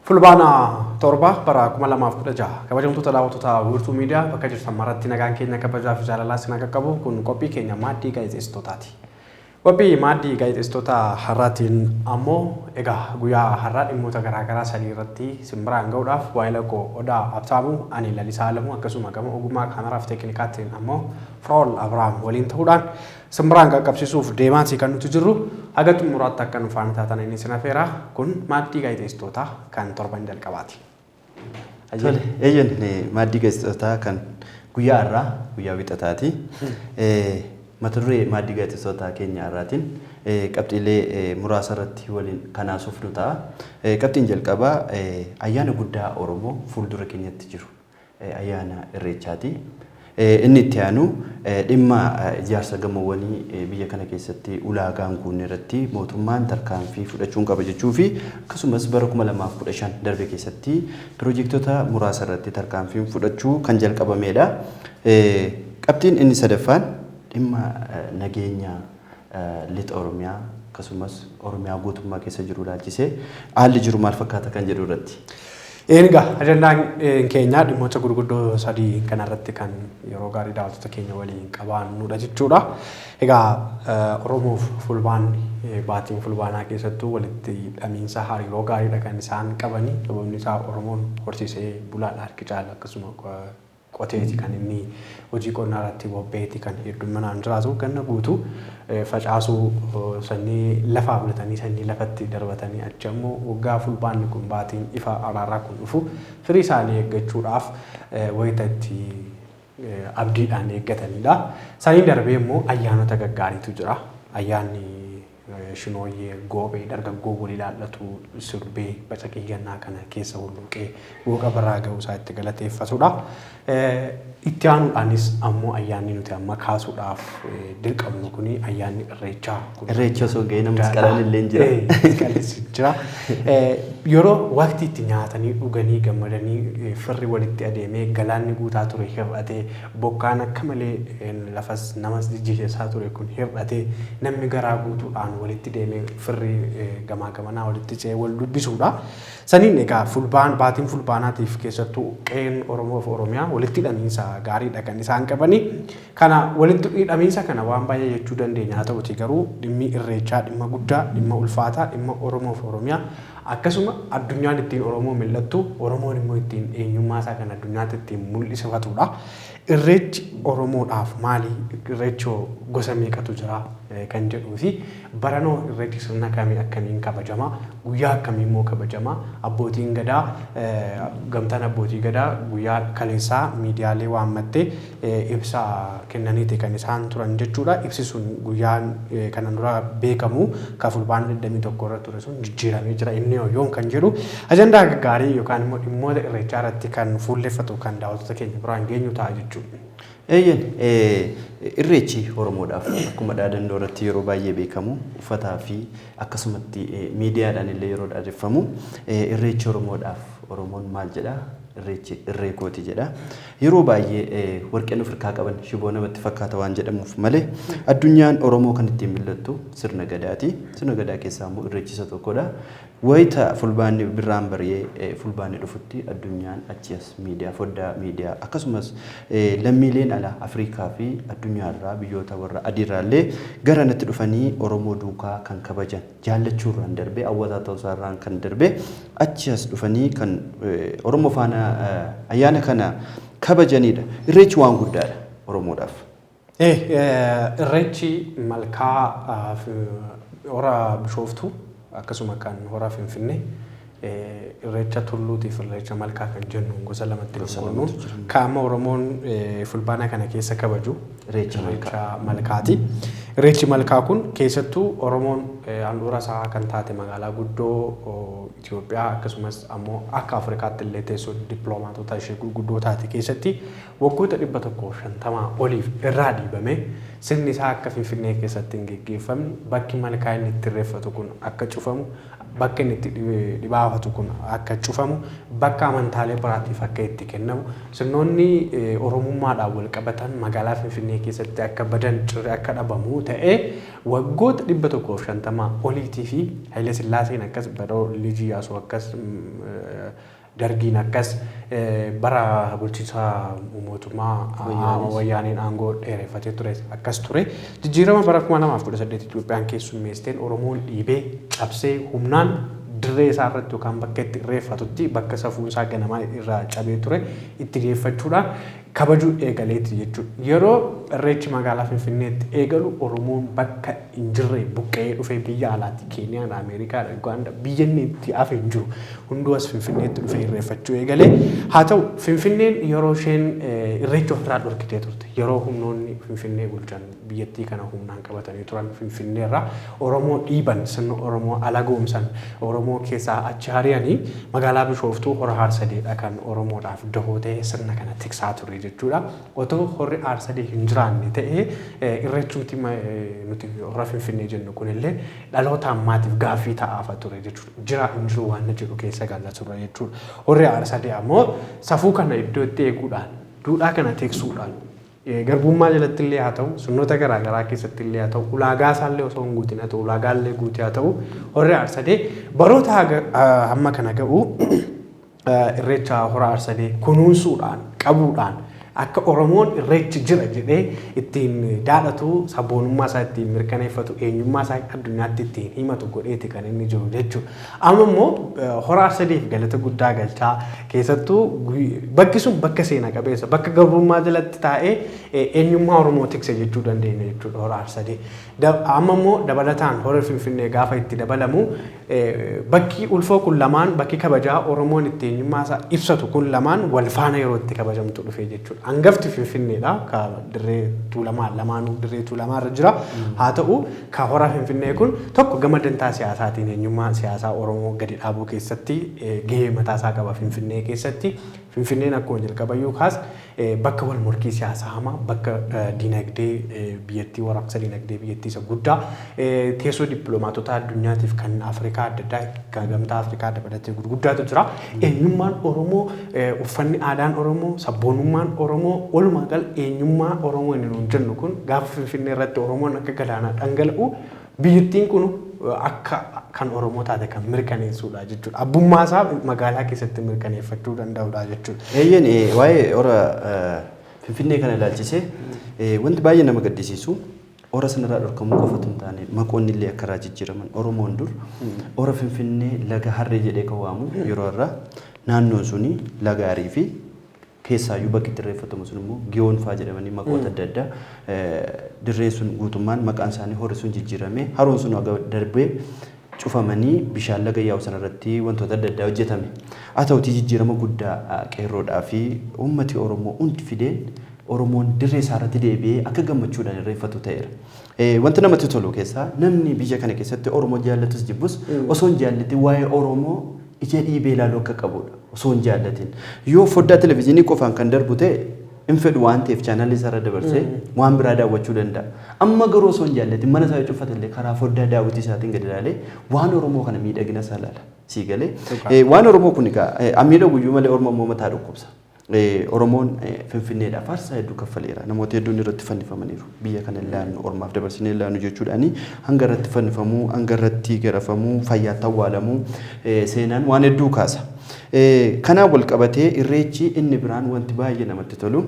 Fulbaana 7 bara 2016, kabajamtoota daawwattoota Wiirtuu Miidiyaa, bakka jirtan maratti nagaan keenya kabajaa fi jaalalaa isin qaqqabu. Kun qophii keenya Maaddii Gaazexeessitootaati. Qophii Maaddii Gaazexeessitoota har'aatiin ammoo egaa guyyaa har'aa dhimmoota garaagaraa sadii irratti simbiraan ga'uudhaaf waa'ee koo Odaa Abtaamuu, ani Lalisaa Alamuu, akkasuma gama ogummaa kaameraaf teeknikaatiin ammoo Firool Abiraam waliin ta'uudhaan simbiraan qaqqabsiisuuf deemaati kan nuti jirru. Haga xumuraatti akka nu faana taatan inni isin afeera. Kun Maaddii Gaazexeessitootaa kan torban jalqabaati. Tole, eeyyan, Maaddii Gaazexeessitootaa kan guyyaa har'aa, guyyaa Wixataati. Mata duree Maaddii Gaazexeessitootaa keenya har'aatiin qabxiilee muraasa irratti waliin kan haasofnu ta'a. Qabxiin jalqabaa ayyaana guddaa Oromoo fuuldura keenyatti jiru, ayyaana Irreechaati. Inni itti aanu dhimma ijaarsa gamoowwanii biyya kana keessatti ulaagaan guunne irratti mootummaan tarkaanfii fudhachuun qaba jechuu fi akkasumas bara 2015 darbe keessatti piroojektota muraasa irratti tarkaanfiin fudhachuu kan jalqabamedha. Qabxiin inni sadaffaan dhimma nageenya lixa Oromiyaa akkasumas Oromiyaa guutummaa keessa jiru ilaalchisee haalli jiru maal fakkaata kan jedhu irratti. Egaa ajandaan keenya dhimmoota gurguddoo sadii kanarratti kan yeroo gaarii daawwattoota keenya waliin qabaannudha jechuudha. Egaa Oromoof fulbaanni, baatiin fulbaanaa keessattuu walitti hidhamiinsa hariiroo gaariidha kan isaan qabani. Sababni isaa Oromoon horsiisee bulaadha harki caala, akkasuma qoteeti kan inni hojii qonnaa irratti bobba'eeti kan heddumminaan jiraatu. Ganna guutuu facaasuu, sanyii lafaa fudhatanii, sanyii lafatti darbatanii, achi ammoo waggaa fulbaanni kun, baatiin ifa araaraa kun dhufu, firii isaanii eeggachuudhaaf wayita itti abdiidhaan eeggatanidha. Saniin darbee immoo ayyaanota gaggaariitu jira. Ayyaanni Shinooyyee, Goophee, dargaggoo walii ilaallatu sirbee bacaqii gannaa kana keessa hulluuqee booqa biraa ga'uu isaa itti galateeffatudha. Itti aanuudhaanis ammoo ayyaanni nuti amma kaasuudhaaf dirqamnu kuni ayyaanni Irreechaa. Irreecha osoo hin ga'iin masqalaan illee jira. Masqalis jira. Yeroo waqtii itti nyaatanii dhuganii gammadanii, firri walitti adeemee, galaanni guutaa ture hir'atee, bokkaan akka malee lafas namas jijjiirsaa ture kun hir'atee, namni garaa guutuudhaan walitti deemee, firri gamaa gamanaa walitti ce'ee wal dubbisuudha. Saniin egaa fulbaan, baatiin fulbaanaatiif keessattuu qe'een Oromoo fi Oromiyaa walitti hidhamiinsa gaariidha kan isaan qabani. Kana walitti hidhamiinsa kana waan baay'ee jechuu dandeenya. Haa ta'uti garuu dhimmi Irreechaa dhimma guddaa, dhimma ulfaataa, dhimma Oromoo fi Oromiyaa akkasuma addunyaan ittiin Oromoo mil'attu, Oromoon immoo ittiin eenyummaa isaa kan addunyaatti ittiin mul'ifatudha. Irreechi Oromoodhaaf maali? Irreechi gosa meeqatu jira kan jedhuu fi baranoo Irreechi sirna kamii akkamiin kabajama? Guyyaa akkamii immoo kabajama? Abbootiin Gadaa, gamtaan abbootii Gadaa guyyaa kaleessaa miidiyaalee waammattee ibsa kennaniiti kan isaan turan jechuudha. Ibsi sun guyyaan kana dura beekamu kan fulbaana 21 irra ture sun jijjiiramee jira. Inni yoom kan jedhu ajandaa gaarii yookaan immoo dhimmoota Irreechaa irratti kan fuulleffatu kan daawwattoota keenya biraan geenyu ta'a jechuudha. Eeyyan, Irreechi Oromoodhaaf akkuma dhaadannoo irratti yeroo baay'ee beekamu, uffataa fi akkasumatti miidiyaadhaan illee yeroo dhaadeffamu, Irreechi Oromoodhaaf, Oromoon maal jedhaa? "Irreechi irree kooti" jedha. Yeroo baay'ee warqeen of hirkaa qaban shiboo namatti fakkaata waan jedhamuuf malee addunyaan Oromoo kan ittiin mil'attu sirna Gadaati. Sirna Gadaa keessaa immoo Irreechi isa tokkodha. Wayita fulbaanni birraan bari'ee fulbaanni dhufutti addunyaan achi as miidiyaa, foddaa miidiyaa, akkasumas lammiileen alaa Afrikaa fi addunyaarraa biyyoota warra adiirraallee gara natti dhufanii Oromoo duukaa kan kabajan, jaallachuurraan darbee, hawwataa ta'uusaarraan kan darbee, achi as dhufanii kan Oromoo faana ayyaana kana kabajanidha. Irreechi waan guddaadha Oromoodhaaf. Irreechi malkaa hora Bishooftuu akkasuma kan hora Finfinnee, Irreecha Tulluutiif Irreecha Malkaa kan jennu gosa lamatti qoodnu. Kan amma Oromoon fulbaana kana keessa kabaju Irreecha Malkaati. Irreechi Malkaa kun keessattuu Oromoon handhuura isaa kan taate magaalaa guddoo Itoophiyaa, akkasumas ammoo akka Afrikaatti illee teessoo dippiloomaatota ishee gurguddoo taate keessatti waggoota 150 oliif irraa dhiibame. Sirni isaa akka Finfinnee keessatti hin geggeeffamne, bakki malkaa inni itti irreeffatu kun akka cufamu, bakka inni itti dhibaafatu kun akka cufamu, bakka amantaalee biraatiif akka itti kennamu, sirnoonni Oromummaadhaan wal qabatan magaalaa Finfinnee keessatti akka badan, cirri akka dhabamu ta'ee waggoota 150 oliitii fi Haile Sillaaseen akkas, bara Liji Iyyaasuu akkas, Dargiin akkas, bara bulchiinsa mootummaa Wayyaaneen aangoo dheereffatee ture akkas ture. Jijjiirama bara 2018 Itoophiyaan keessummeessteen Oromoon dhiibee cabsee humnaan dirree isaa irratti yookaan bakka itti irreeffatutti, bakka safuun isaa ganamaa irraa cabee ture itti deeffachuudhaan kabajuu eegaleeti jechuudha. Yeroo Irreechi magaalaa Finfinneetti eegalu Oromoon bakka hin jirre buqqa'ee dhufee biyya alaatti, Keeniyaadha, Ameerikaadha, Ugaandaa, biyya inni itti hafe hin jiru. Hunduu as Finfinneetti dhufee irreeffachuu eegalee. Haa ta'u, Finfinneen yeroo isheen Irreecha ofirraa dhorkitee turte. Yeroo humnoonni Finfinnee bulchan biyyattii kana humnaan qabatanii turan Finfinneerraa Oromoo dhiiban, sirna Oromoo alagoomsan, Oromoo keessaa achi ari'anii, magaalaa Bishooftuu Hora Harsadeedha kan Oromoodhaaf dahoo ta'ee sirna kana tiksaa ture jechuudha. Otoo Horri Harsadee hin jiraanne ta'ee Irreechumti nuti Hora Finfinnee jennu kunillee dhaloota ammaatiif gaaffii ta'aafa ture jechuudha. Jira hin jiru waan jedhu keessa galla ture jechuudha. Horri Harsadee ammoo safuu kana iddootti eeguudhaan, duudhaa kana tiksuudhaan, garbummaa jalatti illee haa ta'u, sirnoota garaa garaa keessatti illee haa ta'u, ulaagaa isaallee osoo hin guutin haa ta'u, ulaagaa illee guute haa ta'u, Horri Harsadee baroota hamma kana ga'u Irreecha Hora Harsadee kunuunsuudhaan, qabuudhaan, akka Oromoon Irreechi jira jedhee ittiin daadhatu, sabboonummaa isaa ittiin mirkaneeffatu, eenyummaa isaa addunyaatti ittiin himatu godheeti kan inni jiru jechuudha. Amma immoo Hora Harsadeef galata guddaa galchaa, keessattuu bakki sun bakka seena qabeessa, bakka gabrummaa jalatti taa'ee eenyummaa Oromoo tikse jechuu dandeenya jechuudha Hora Harsadee. Amma immoo dabalataan Hora Finfinnee gaafa itti dabalamu, bakki ulfoo kun lamaan, bakki kabajaa Oromoon itti eenyummaa isaa ibsatu kun lamaan wal faana yeroo itti kabajamtu dhufe jechuudha. Hangafti Finfinneedha. Ka dirree Tuulamaa lamaanuu dirree Tuulamaa irra jira. Haa ta'u, ka Hora Finfinnee kun tokko gama dantaa siyaasaatiin eenyummaa siyaasaa Oromoo gadi dhaabuu keessatti gahee mataa isaa qaba Finfinnee keessatti. Finfinneen akkuma jalqabayyuu kaas bakka wal morkii siyaasaa hamaa, bakka dinagdee biyyattii, warraaqsa dinagdee biyyattii isa guddaa, teessoo dippiloomaatota addunyaatiif kan Afrikaa adda addaa, kan Gamtaa Afrikaa dabalatee gurguddaatu jira. Eenyummaan Oromoo, uffanni aadaan Oromoo, sabboonummaan Oromoo, walumaa gala eenyummaa Oromoo inni nuun jennu kun gaafa Finfinnee irratti Oromoon akka galaanaa dhangala'u, biyyattiin kun akka kan Oromoo taate kan mirkaneessuudha jechuudha. Abbummaa isaa magaalaa keessatti mirkaneeffachuu danda'udha jechuudha. Eeyyeen, waa'ee hora Finfinnee kana ilaalchisee wanti baay'ee nama gaddisiisu hora sanarraa dhorkamuu qofatu hin taane, maqoonni illee akka irraa jijjiiraman. Oromoon dur hora Finfinnee laga Harree jedhee kan waamu, yeroo irraa naannoon suni laga Harii fi keessaayyuu bakki itti irreeffatamu sun immoo Giyoon fa'aa jedhamanii maqoota adda addaa, dirreen sun guutummaan maqaan isaanii horri sun jijjiiramee, haroon sun haga darbee cufamanii, bishaan laga yaa'u sanarratti wantoota adda addaa hojjetame. Haa ta'utii, jijjiirama guddaa qeerroodhaa fi uummati Oromoo hundi fideen Oromoon dirree isaa irratti deebi'ee akka gammachuudhaan irreeffatu ta'eera. Wanti namatti tolu keessaa namni biyya kana keessatti Oromoo jaallatus jibbus osoo hin jaallatin waa'ee Oromoo ija dhiibee ilaaluu akka qabudha. Osoo hin jaallatin. Yoo foddaa televizyiinii qofaan kan darbu ta'e, hin fedhu waan ta'eef chaanalii isaarra dabarsee waan biraa daawwachuu danda'a. Amma garuu osoo hin jaallatin mana isaa yoo cuffate illee karaa foddaa daawwitii isaatiin gadi ilaalee waan Oromoo kana miidhagina isaa ilaala. Sii galee. Waan Oromoo kun egaa miidhagu iyyuu malee Oromoo immoo mataa dhukkubsa. Oromoon Finfinneedhaaf aarsaa hedduu kaffaleera. Namoota hedduun irratti fannifamaniiru. Biyya kana ilaannu, ormaaf dabarsinee ilaannu jechuudhaani hanga irratti fannifamuu, hanga irratti garafamuu, fayyaatti awwaalamuu seenaan waan hedduu kaasa. Kanaan wal qabatee Irreechi inni biraan wanti baay'ee namatti tolu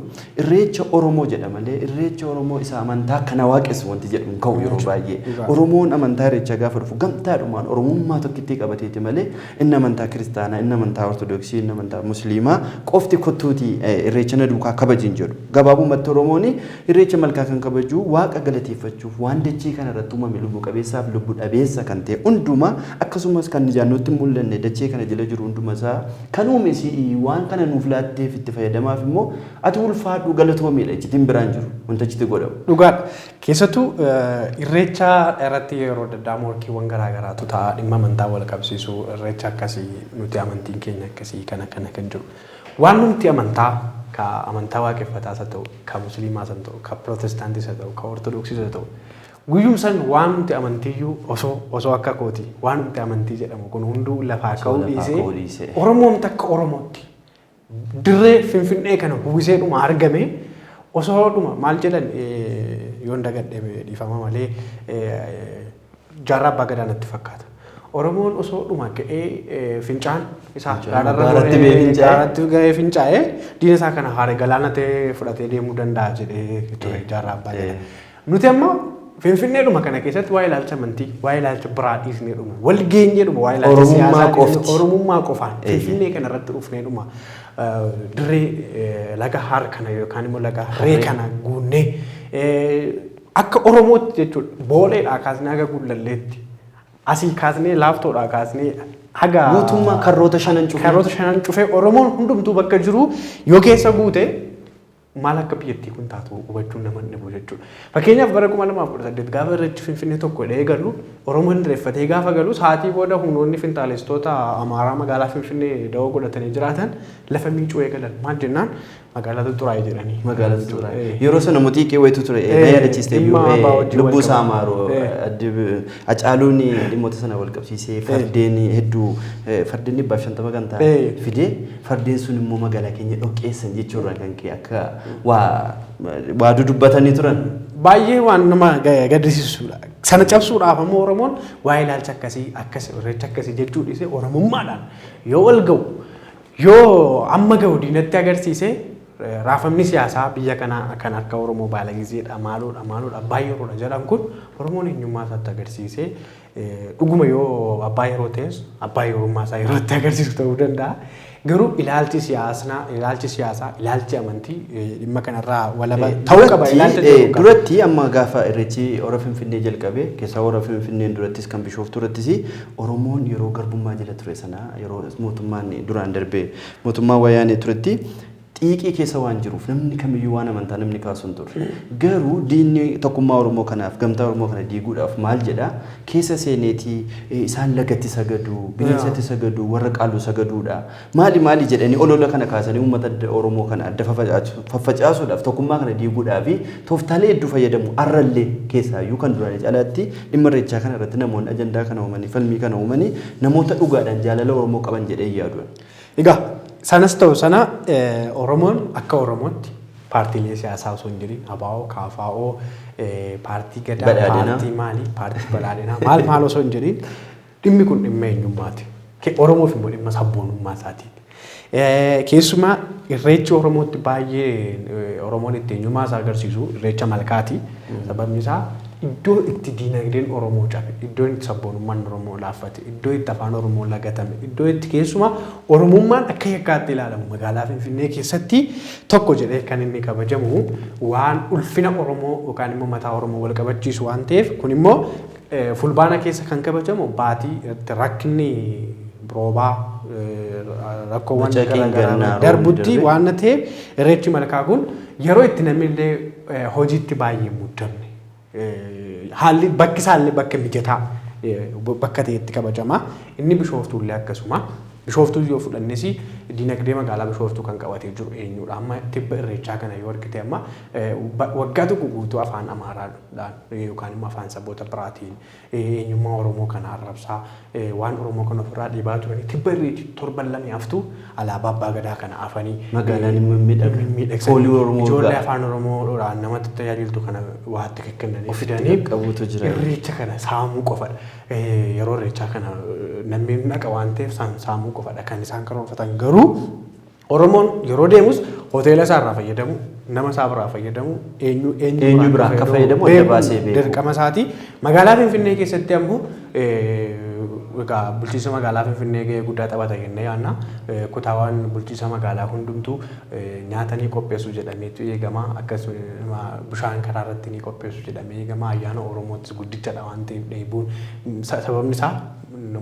Irreecha Oromoo jedha malee Irreecha Oromoo isa amantaa kana waaqessu wanti jedhu hin ka'u yeroo baay'ee. Oromoon amantaa Irreechaa gaafa dhufu gamtaadhumaan Oromummaa tokkittii qabateeti malee inni amantaa Kiristaanaa, inni amantaa Ortodoksii, inni amantaa Musliimaa qofti kottuutii Irreecha na duukaa kabaji hin jedhu. Gabaabumatti Oromoon Irreecha malkaa kan kabaju Waaqa galateeffachuuf, waan dachee kana irratti uumame lubbu qabeessaaf lubbu dhabeessa kan ta'e hundumaa, akkasumas kan ijaan nutti hin mul'anne dachee kana jala jiru hunduma isaa kan uume si'i, waan kana nuuf laatteef itti fayyadamaaf immoo ati ulfaadhu, galatoomiidha. Iccitiin biraan jiru wanta achitti godhamu. Dhugaadha. Keessattuu Irreecha irratti yeroo adda addaa morkiiwwan garaa garaatu ta'a, dhimma amantaa wal qabsiisu, Irreecha akkasii, nuti amantiin keenya akkasii, kana kana kan jiru. Waan numti amantaa Ka amantaa waaqeffataas haa ta'u, ka musliimaas haa ta'u, ka pirootestaantiis haa ta'u, ka ortodoksiis haa ta'u. Guyyum san waanumti amantiyyuu osoo akka kooti waanumti amantii jedhamu kun hunduu lafaa ka'uu dhiisee Oromoon takka Oromootti dirree Finfinnee kana uwwisee dhuma argame osoo dhuma maal jedhan yoon dagadhe dhiifama malee jaarraa abbaa gadaa natti fakkaata. Oromoon osoo dhuma ga'ee fincaan isaa gaaratti ga'ee fincaa'ee diina isaa kana haare galaana ta'ee fudhatee deemuu danda'a jedhee ture jaarraa abbaa gadaa. Nuti ammoo Finfinnee dhuma kana keessatti waa'ee ilaalcha amantii, waa'ee ilaalcha biraa dhiisnee dhuma, wal geenyee dhuma waa'ee ilaalcha siyaasaa Oromummaa qofaan Finfinnee kana irratti dhufnee dhuma dirree laga har kana yookaan immoo laga harree kana guunnee akka Oromootti jechuudha booleedhaa kaasnee haga Gullalleetti asii kaasnee laaftoodhaa kaasnee haga guutummaa karroota shanan cufee karroota shanan cufee Oromoon hundumtuu bakka jiru yoo keessa guute maal akka biyyattii kun taatu hubachuun nama dhibu jechuudha. Fakkeenyaaf bara 2018 gaafa irreechi Finfinnee tokko hidhee galu Oromoon irreeffatee gaafa galu sa'aatii booda humnoonni finxaaleessitoota Amaaraa magaalaa Finfinnee da'oo godhatanii jiraatan lafa miicuu eegalan. Maal jennaan magaalatu xuraa'e jedhanii. Magaalatu xuraa'e. Yeroo sana muxiiqee wayitu ture. Na yaadachiiste lubbuu isaa amaaroo Hacaaluun dhimmoota sana wal qabsiisee fardeen hedduu fardeen 150 kan ta'an fidee fardeen sun immoo magaalaa keenya dhoqqeessan jechuurraa kan ka'e akka waa dudubbatanii turan. Baay'ee waan nama gaddisiisudha. Sana cabsuudhaaf ammoo Oromoon waa'ee ilaalcha akkasii akkas irreecha akkasii jechuu dhiisee Oromummaadhaan yoo wal ga'u yoo amma ga'u diinatti agarsiise raafamni siyaasaa biyya kanaa kan akka Oromoo baalagizeedha maaloodha maaloodha abbaa yeroodha jedhan kun Oromoon eenyummaa isaatti agarsiisee dhuguma yoo abbaa yeroo ta'es abbaa yerummaa isaa yeroo itti agarsiisu ta'uu danda'a. Garuu ilaalchi siyaasaa, ilaalchi siyaasaa, ilaalchi amantii dhimma kanarraa walaba ta'uu qaba. Ilaalcha jedhu qaba. Duratti amma gaafa irreechi hora Finfinnee jalqabe keessaa hora Finfinneen durattis kan Bishooftuu irrattis Oromoon yeroo garbummaa jala ture sana yeroo mootummaan duraan darbe mootummaa Wayyaanee turetti xiiqii keessa waan jiruuf namni kamiyyuu waan amantaa namni kaasu hin turre. Garuu diinni tokkummaa Oromoo kanaaf gamtaa Oromoo kana diiguudhaaf maal jedha keessa seeneetii isaan lagatti sagadu, bineensatti sagadu, warra qaallu sagaduudha. Maali maali jedhanii olola kana kaasanii uummata Oromoo kana adda faffacaasuudhaaf tokkummaa kana diiguudhaaf tooftaalee hedduu fayyadamu arrallee keessaayyuu kan duraanii caalaatti dhimma irreechaa kana irratti namoonni ajandaa kana uumanii falmii kana uumanii namoota dhugaadhaan jaalala Oromoo qaban jedhee yaadu. Egaa sanas ta'u sana Oromoon akka Oromootti paartiilee siyaasaa osoo hin jirin ABO, KFO, paartii Gadaa, paartii maalii, paartii badhaadhinaa maal maal osoo hin jirin dhimmi kun dhimma eenyummaati. Oromoof immoo dhimma sabboonummaa isaati. Keessumaa irreechi Oromootti baay'ee Oromoon itti eenyummaa isaa agarsiisu irreecha malkaati. Sababni isaa iddoo itti diinagdeen Oromoo cabe, iddoo itti sabboonummaan Oromoo laaffate, iddoo itti afaan Oromoo lagatame, iddoo itti keessumaa Oromummaan akka yakkaatti ilaalamu magaalaa Finfinnee keessatti tokko jedhee kan inni kabajamu waan ulfina Oromoo yookaan immoo mataa Oromoo wal qabachiisu waan ta'eef kun immoo fulbaana keessa kan kabajamu baatii itti rakkinni roobaa rakkoowwan garaagaraa darbutti waan ta'eef irreechi malkaa kun yeroo itti namni illee hojiitti baay'ee muddamne haalli bakki isaallee bakka mijataa bakka ta'etti kabajama. Inni Bishooftuullee akkasuma. Bishooftuu yoo fudhannes dinagdee magaalaa Bishooftuu kan qabatee jiru eenyudha. Amma tibba irreechaa kana yoo argite amma waggaa tokko guutuu afaan Amaaraadhaan yookaan immoo afaan saboota biraatiin eenyummaa Oromoo kana arrabsaa waan Oromoo kana ofirraa dhiibaa turanii tibba irreechi torban lamee haftuu alaabaa abbaa gadaa kana afanii magaalaan mimmiidhaga. Foolii Oromoo ijoollee afaan Oromoodhaan namatti tajaajiltu kana waatti kennanii fidanii qabuutu jira. Irreecha kana saamuu qofadha. Yeroo irreechaa kana namni naqa waan ta'eef saamuu qofadha kan isaan karoorfatan garuu Oromoon yeroo deemus hoteela isaa irraa fayyadamu, nama isaa biraa fayyadamu, eenyu eenyu biraa akka fayyadamu adda baasee beeku. Dirqama isaati. Magaalaa Finfinnee keessatti ammoo egaa bulchiinsa magaalaa Finfinnee gahee guddaa taphata jennee yaadna. Kutaawwan bulchiinsa magaalaa hundumtuu nyaata ni qopheessu jedhameetu eegama. Akkasuma bishaan karaa irratti ni qopheessu jedhamee eegama. Ayyaana Oromoottis guddichadha waan ta'eef dheebuun sababni isaa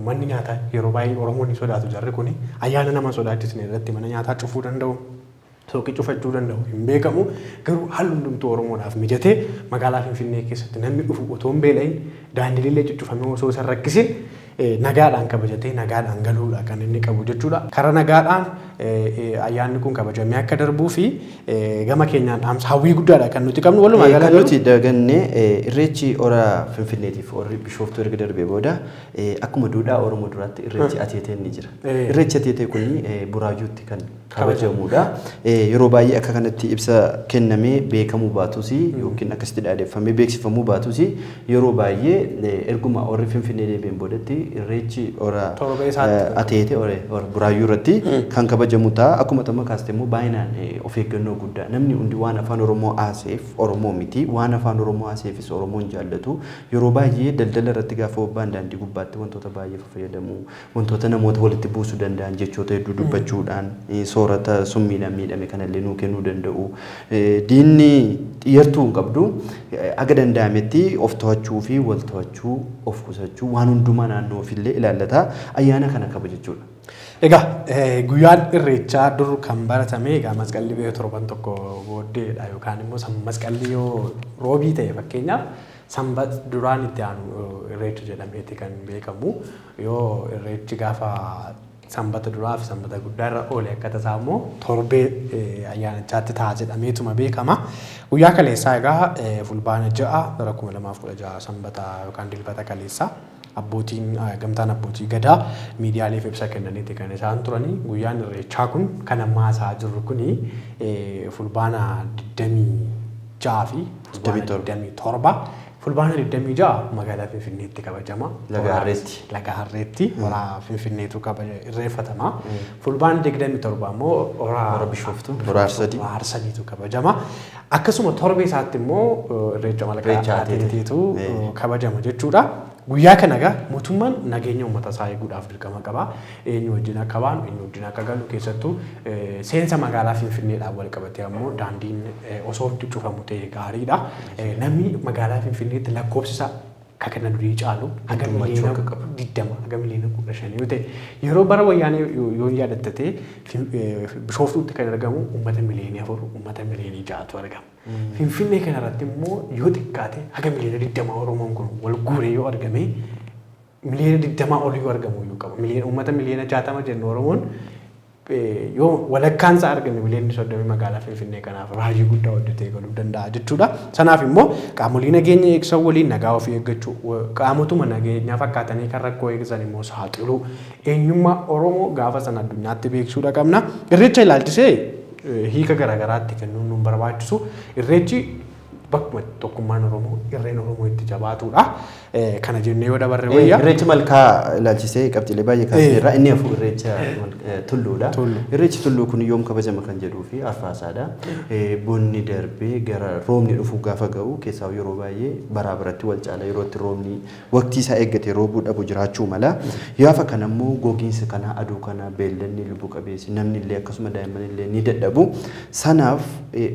manni nyaataa yeroo baay'ee Oromoon ni sodaatu jarri kuni ayyaana nama sodaachisne irratti mana nyaataa cufuu danda'u. Suuqii cufachuu danda'u hin beekamu garuu haalli hundumtuu Oromoodhaaf mijatee magaalaa Finfinnee keessatti namni dhufu otoo hin beela'in daandiilee cuccufamee osoo isa rakkisin nagaadhaan kabajatee nagaadhaan galuudha kan inni qabu jechuudha. Karaa nagaadhaan ayyaanni kun kabajamee akka darbuu fi gama keenyaan dhaamsa hawwii guddaadha kan nuti qabnu. Walumaa Kan gala nuti daganne irreechi hora Finfinneetiif horri Bishooftuu erga darbee booda akkuma duudhaa Oromoo duraatti irreechi ateeteen ni jira. Irreechi ateetee kun Buraayyuutti kan kabajamudha. Yeroo baay'ee akka kanatti ibsa kennamee beekamuu baatus yookiin akkasitti dhaadeffamee beeksifamuu baatus yeroo baay'ee erguma horri Finfinnee deebi'een boodatti irreechi hora Torbee isaatti. Ateetee hora Buraayyuu irratti kan kabajamu ta'a. Akkuma tamma kaaste immoo baay'inaan of eeggannoo guddaa namni hundi waan afaan Oromoo haaseef Oromoo miti, waan afaan Oromoo haaseefis Oromoon jaallatu. Yeroo baay'ee daldala irratti gaafa bobba'an daandii gubbaatti wantoota baay'ee fayyadamu, wantoota namoota walitti buusuu danda'an jechoota hedduu dubbachuudhaan soorata summiidhaan miidhame kanallee nuu kennuu danda'u. Diinni xiyyartuu hin qabdu, aga danda'ametti of to'achuu fi wal to'achuu, of qusachuu, waan hundumaa naannoo ofiillee ilaallata ayyaana kana kabajachuudha. Egaa guyyaan irreechaa dur kan baratame egaa masqalli biyya torban tokko booddeedha yookaan immoo masqalli yoo roobii ta'e fakkeenyaaf sanbat duraan itti aanu irreecha jedhameeti kan beekamu. Yoo irreechi gaafa sanbata duraa fi sanbata guddaa irra oole akka tasaa immoo torbee ayyaanichaatti ta'a jedhameetuma beekama. Guyyaa kaleessaa egaa fulbaana 6 bara 2016 sanbata yookaan dilbata kaleessaa abbootiin gamtaan abbootii gadaa miidiyaaleef ibsa kennaniiti kan isaan turanii. Guyyaan irreechaa kun kan ammaa haasa'aa jirru kuni fulbaana 26 fi fulbaana 27. Fulbaana 26 magaalaa Finfinneetti kabajama. Laga Harreetti. Laga Harreetti hora Finfinneetu irreeffatama. Fulbaana 27 immoo hora Bishooftuu, hora Harsadii. Hora Harsadiitu kabajama. Akkasuma torbee isaatti immoo irreecha malkaa Irreecha Ateeteetu kabajama jechuudha. Guyyaa kana egaa mootummaan nageenya uummata isaa eeguudhaaf dirqama qaba. Eenyu wajjin akka baanu, eenyu wajjin akka galu, keessattuu seensa magaalaa Finfinneedhaan wal qabatee ammoo daandiin osoo hundi cufamu ta'e gaariidha. Namni magaalaa Finfinneetti lakkoofsi isaa akka kana durii caalu haga Heddummaachuu miliyoona akka qabu. 20 haga miliyoona 15 yoo ta'e, yeroo bara wayyaanee yoo yaadatte Bishooftuutti kan argamu uummata miliyoona 4, uummata miliyoona 6tu argama. Finfinnee kanarratti immoo yoo xiqqaate haga miliyoona 20 Oromoon kun wal guuree yoo argame, miliyoona 20 ol yoo argamu iyyuu qaba. Miliyoona uummata miliyoona 60 jennu Oromoon yoo walakkaan isaa argame miliyoonni 30 magaalaa Finfinnee kanaaf raajii guddaa hojjetee galuu danda'a jechuudha. Sanaaf immoo qaamolee nageenya eegsisan waliin nagaa ofii eeggachuu, qaamotuma nageenyaa fakkaatanii kan rakkoo eegsisan immoo saaxiluu, eenyummaa Oromoo gaafa sana addunyaatti beeksisuudha qabna. Irreecha ilaalchisee hiika garaagaraatti kennuun nu barbaachisu. Irreechi bakkuma tokkummaan Oromoo, irreen Oromoo itti jabaatudha. Kana jennee yoo dabarre wayya. Irreecha malkaa ilaalchisee qabxiilee baay'ee kaasneerra. Inni hafu irreecha tulluudha. Tulluu. Irreechi tulluu kun yoom kabajama kan jedhuu fi arfaasaadha. Bonni darbee gara roobni dhufu gaafa ga'u keessaa yeroo baay'ee baraa biratti wal caala yeroo itti roobni waqtii isaa eeggate roobuu dhabu jiraachuu mala. Gaafa kana immoo gogiinsa kana, aduu kana, beelladni lubbu qabeessi, namni illee akkasuma daa'imman illee ni dadhabu. Sanaaf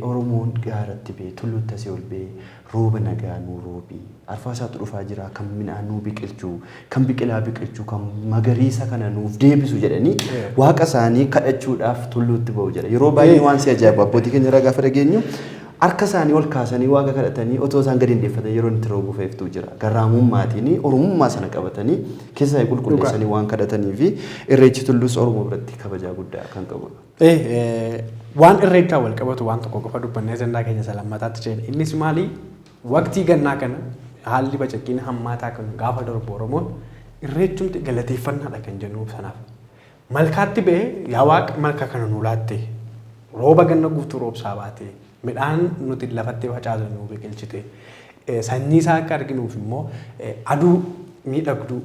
Oromoon gaaratti ba'ee tulluutti asii ol ba'ee rooba nagaa nuu roobi. Arfaasaatu dhufaa jira kan midhaan nuu biqilchuu, kan biqilaa biqilchuu, kan magariisa kana nuuf deebisu jedhanii waaqa isaanii kadhachuudhaaf tulluutti ba'u jedha. Yeroo baay'ee waan si ajaa'ibu abbootii keenya irraa gaafa dhageenyu harka isaanii ol kaasanii waaqa kadhatanii otoo isaan gadi hin dhiyeeffatan yeroo inni roobu feeftuu jira. Garraamummaatiin Oromummaa sana qabatanii keessa isaanii qulqulleessanii waan kadhatanii fi irreechi tulluus Oromoo biratti kabajaa guddaa kan qabudha. Waan irreechaa wal qabatu waan tokko qofa dubbannee ajandaa keenya isa lammataatti ceena. Innis maali? Waqtii gannaa kana haalli bacaqqiin hammaataa kan gaafa darbu Oromoon irreechumti galateeffannaadha kan jennuuf sanaaf. Malkaatti ba'ee yaa Waaqa malka kana nuu laatte, rooba ganna guutuu roobsaa baate, midhaan nuti lafatti facaasu nuu biqilchite, sanyii isaa akka arginuuf immoo aduu miidhagduu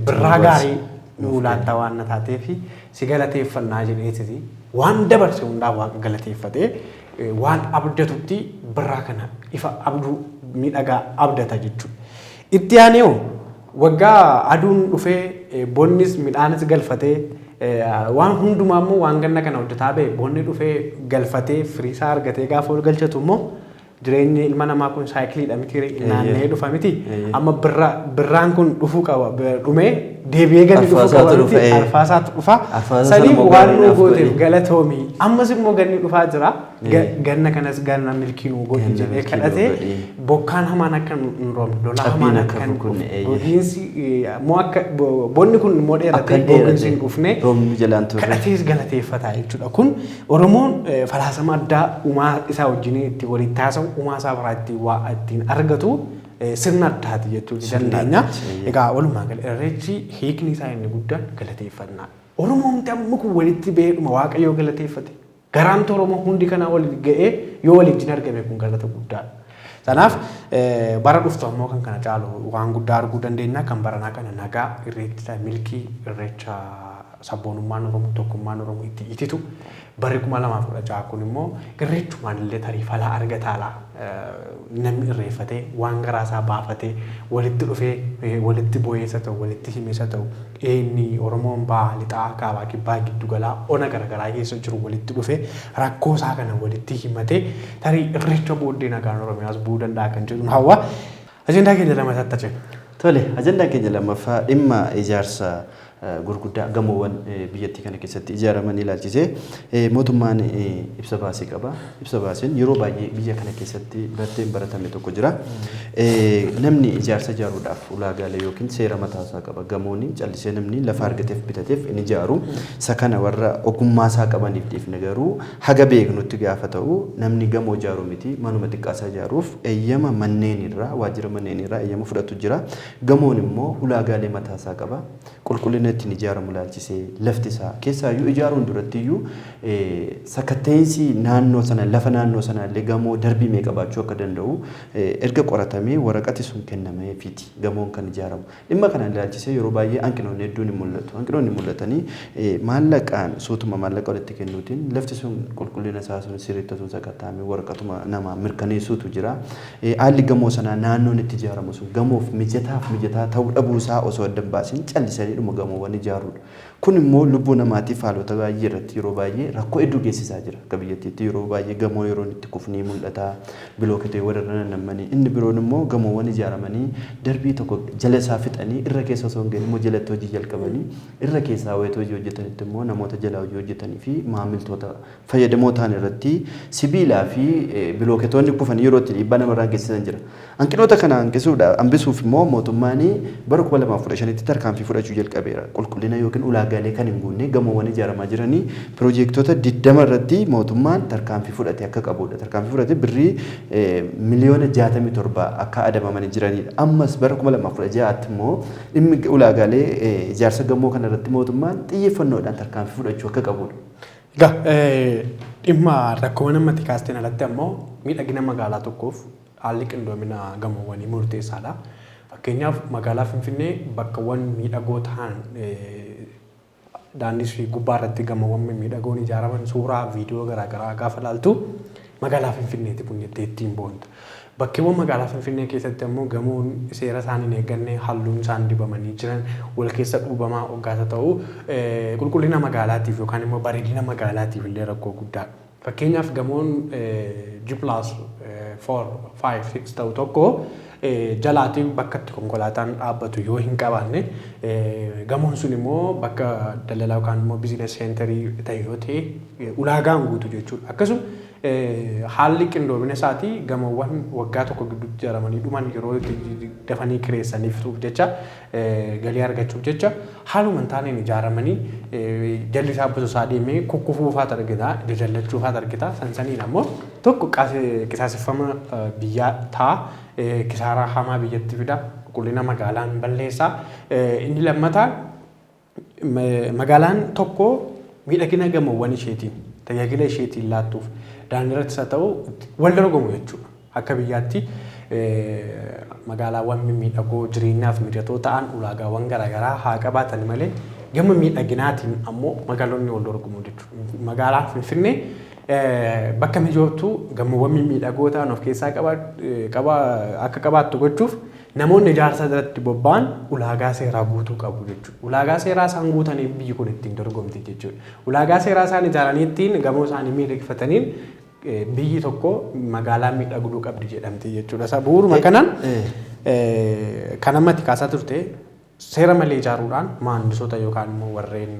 birraa gaarii nuu laatta waan na taateef si galateeffannaa jedheetiti waan dabarse hundaaf Waaqa galateeffatee waan abdatutti birraa kana ifa abduu miidhagaa abdata jechuudha. Itti aanee hoo waggaa aduun dhufee bonnis midhaanis galfatee waan hundumaa immoo waan ganna kana hojjetaa ba'e bonni dhufee galfatee firii isaa argatee gaafa ol galchatu immoo Jireenyi ilma namaa kun saayikiliidha miti, naanna'ee dhufa miti. Amma birraan kun dhufuu qaba, dhumee deebi'ee gadi dhufuu qaba miti, arfaasaatu dhufa. Saniif waan nu gooteef galatoomi. Ammas immoo ganni dhufaa jira. Ganna kanas ganna milkii nu godhi jedhee kadhatee, bokkaan hamaan akka hin roobne, lolaa hamaan akka hin dhufne, gogiinsi immoo akka bonni kun immoo dheeratee gogiinsi hin dhufne kadhatees galateeffata jechuudha. Kun Oromoon falaasama addaa uumaa isaa wajjin itti walitti haasa'u, uumaa isaa biraa ittiin waa ittiin argatu sirna addaati jechuu ni dandeenya. Egaa walumaa gala Irreechi hiikni isaa inni guddaan galateeffannaa. Oromoo hundi amma kun walitti ba'eedhuma Waaqayyoo galateeffate. Garaamti Oromoo hundi kanaa walitti ga'ee yoo waliin argame kun galata guddaadha. Kanaaf bara dhuftu ammoo kan kana caalu waan guddaa arguu dandeenya. Kan baranaa kana nagaa, Irreecha milkii, Irreecha sabboonummaan Oromoo, tokkummaan Oromoo itti ititu, barri 2016 kun immoo Irreechumaan illee tarii falaa argataala. Namni irreeffatee waan garaasaa baafatee walitti dhufee walitti bo'eessa ta'u, walitti himeessa ta'u, inni Oromoon bahaa, lixaa, kaabaa, kibbaa, giddugalaa, ona garaagaraa keessa jiru walitti dhufee rakkoo isaa kana walitti himatee tarii Irreecha booddee nagaan Oromiyaas bu'uu danda'a kan jedhu hawwa. Ajandaa keenya lamataatti ceena. Tole, ajandaan keenya lammaffaa dhimma ijaarsa gurguddaa gamoowwan biyyattii kana keessatti ijaaraman ilaalchisee mootummaan ibsa baasee qaba. Ibsa baaseen yeroo baay'ee biyya kana keessatti barteen baratame tokko jira. Namni ijaarsa ijaaruudhaaf ulaagaalee yookiin seera mataasaa qaba. Gamoon callisee namni lafa argateef bitateef hin ijaaru. Isa kana warra ogummaa isaa qabaniif dhiifne, garuu haga beeknutti gaafa ta'u namni gamoo ijaaru miti, manuma xiqqaasaa ijaaruuf eeyyama manneen irraa, waajjira manneen irraa eeyyama fudhatu jira. Gamoon immoo ulaagaalee mataasaa qaba. Qulqullina ittiin ijaaramu ilaalchisee, lafti isaa keessaayyuu ijaaruun duratti iyyuu sakatta'insi naannoo sana, lafa naannoo sana illee gamoo darbii meeqa baachuu akka danda'u erga qoratamee waraqati sun kennameefiiti gamoon kan ijaaramu. Dhimma kana ilaalchisee yeroo baay'ee hanqinoonni hedduun ni mul'atu. Hanqinoonni mul'atanii maallaqaan suutuma maallaqa walitti kennuutiin lafti sun qulqullina isaa sun sirriitti osoo sakatta'amee waraqatuma nama mirkaneessuutu jira. Haalli gamoo sanaa, naannoon itti ijaaramu sun gamoof mijataaf mijataa ta'uu dhabuu isaa osoo adda hin baasin callisanii dhuma gamoowwan ijaaruudha. Kun immoo lubbuu namaatiif haalota baay'ee irratti yeroo baay'ee rakkoo hedduu geessisaa jira. Akka biyyattiitti yeroo baay'ee gamoo yeroon itti kufnii mul'ata. Bilooketeewwan irra nammanii, inni biroon immoo gamoowwan ijaaramanii darbii tokko jala isaa fixanii irra keessa osoo hin gahin immoo jalatti hojii jalqabanii, irra keessaa wayitii hojii hojjetanitti immoo namoota jalaa hojii hojjetanii fi maamiltoota fayyadamoo ta'an irratti sibiilaa fi bilooketoonni kufanii yeroo itti dhiibbaa namarraan geessisan jira. Hanqinoota kana hanqisuudhaaf, hambisuuf immoo mootummaan bara 2015tti tarkaanfii fudhachuu jalqabeera. Qulqullina yookiin ulaagaalee kan hin guunne gamoowwan ijaaramaa jiranii piroojeektota 20 irratti mootummaan tarkaanfii fudhate akka qabudha. Tarkaanfii fudhate birrii miliyoona 67 akka adabamanii jiranidha. Ammas bara 2016tti immoo dhimmi ulaagaalee ijaarsa gamoo kana irratti mootummaan xiyyeeffannoodhaan tarkaanfii fudhachuu akka qabudha. Egaa dhimma rakkoowwan ammatti kaasteen alatti ammoo miidhagina magaalaa tokkoof haalli qindoomina gamoowwanii murteessaadha. Fakkeenyaaf, magaalaa Finfinnee bakkawwan miidhagoo ta'an, daandii fi gubbaa irratti gamoowwan mimmiidhagoon ijaaraman, suuraa viidiyoo garaagaraa gaafa ilaaltu magaalaa Finfinneeti kun jettee ittiin boonta. Bakkeewwan magaalaa Finfinnee keessatti ammoo gamoon seera isaan hin eegganne, halluun isaan dibamanii jiran wal keessa dhuubamaa hoggaasa ta'u, qulqullina magaalaatiif yookaan immoo bareedina magaalaatiif illee rakkoo guddaadha. Fakkeenyaaf, gamoon G+4, 5, 6 ta'u tokko jalaatiin bakka itti konkolaataan dhaabbatu yoo hin qabaanne, gamoon sun immoo bakka daldalaa yookaan immoo business centerii ta'e yoo ta'e, ulaagaan guutu jechuudha. Akkasuma haalli qindoomina isaatii gamoowwan waggaa tokko gidduutti ijaaramanii dhuman yeroo itti dafanii kireessaniif jecha, galii argachuuf jecha haaluma hin taaneen ijaaramanii jalli isaa bososaa deemee kukkufuu faatu argita, jajallachuu faatu argita. Sansaniin ammoo tokko qisaaseffama biyyaa ta'a, kisaaraa hamaa biyyatti fida, qulqullina magaalaan balleessa. Inni lammataa, magaalaan tokko miidhagina gamoowwan isheetiin, tajaajila isheetiin laattuuf daandii irrattis haa ta'u wal dorgomu jechuudha. Akka biyyaatti magaalaawwan mimmiidhagoo jireenyaaf mijatoo ta'an ulaagaawwan garaagaraa haa qabaatan malee, gama miidhaginaatiin ammoo magaalonni wal dorgomu jechuudha. Magaalaan Finfinnee bakka mijooftuu gamoowwan mimmiidhagoo ta'an of keessaa qaba akka qabaattu gochuuf namoonni ijaarsa irratti bobba'an ulaagaa seeraa guutuu qabu jechuudha. Ulaagaa seeraa isaan guutaniif biyyi kun ittiin dorgomti jechuudha. Ulaagaa seeraa isaan ijaaranii ittiin gamoo isaanii miidhagfataniin Biyyi tokko magaalaa miidhagduu qabdi jedhamti jechuudha. Isa bu'uuruma kanaan kan ammatti kaasaa turte seera malee ijaaruudhaan maandisoota yookaan immoo warreen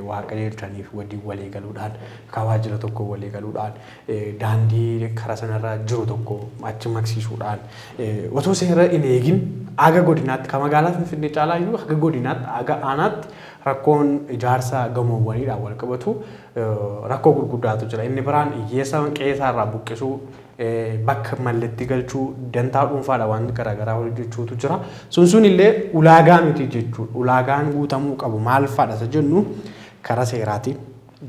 waa qajeelchaniif waliin walii galuudhaan waajjira tokko walii galuudhaan daandii karaa sanarra jiru tokko achi maqsiisuudhaan otoo seera hin eegin haga godinaatti kan magaalaa Finfinnee caalaa iyyuu haga godinaatti haga aanaatti rakkoon ijaarsa gamoowwaniidhaan wal qabatu rakkoo gurguddaatu jira. Inni biraan hiyyeessa qe'ee isaarraa buqqisuu, bakka malletti galchuu, dantaa dhuunfaadha waan garaagaraa hojjechuutu jira. Sun illee ulaagaa miti jechuudha. Ulaagaan guutamuu qabu maal fa'aadha isa jennu karaa seeraatiin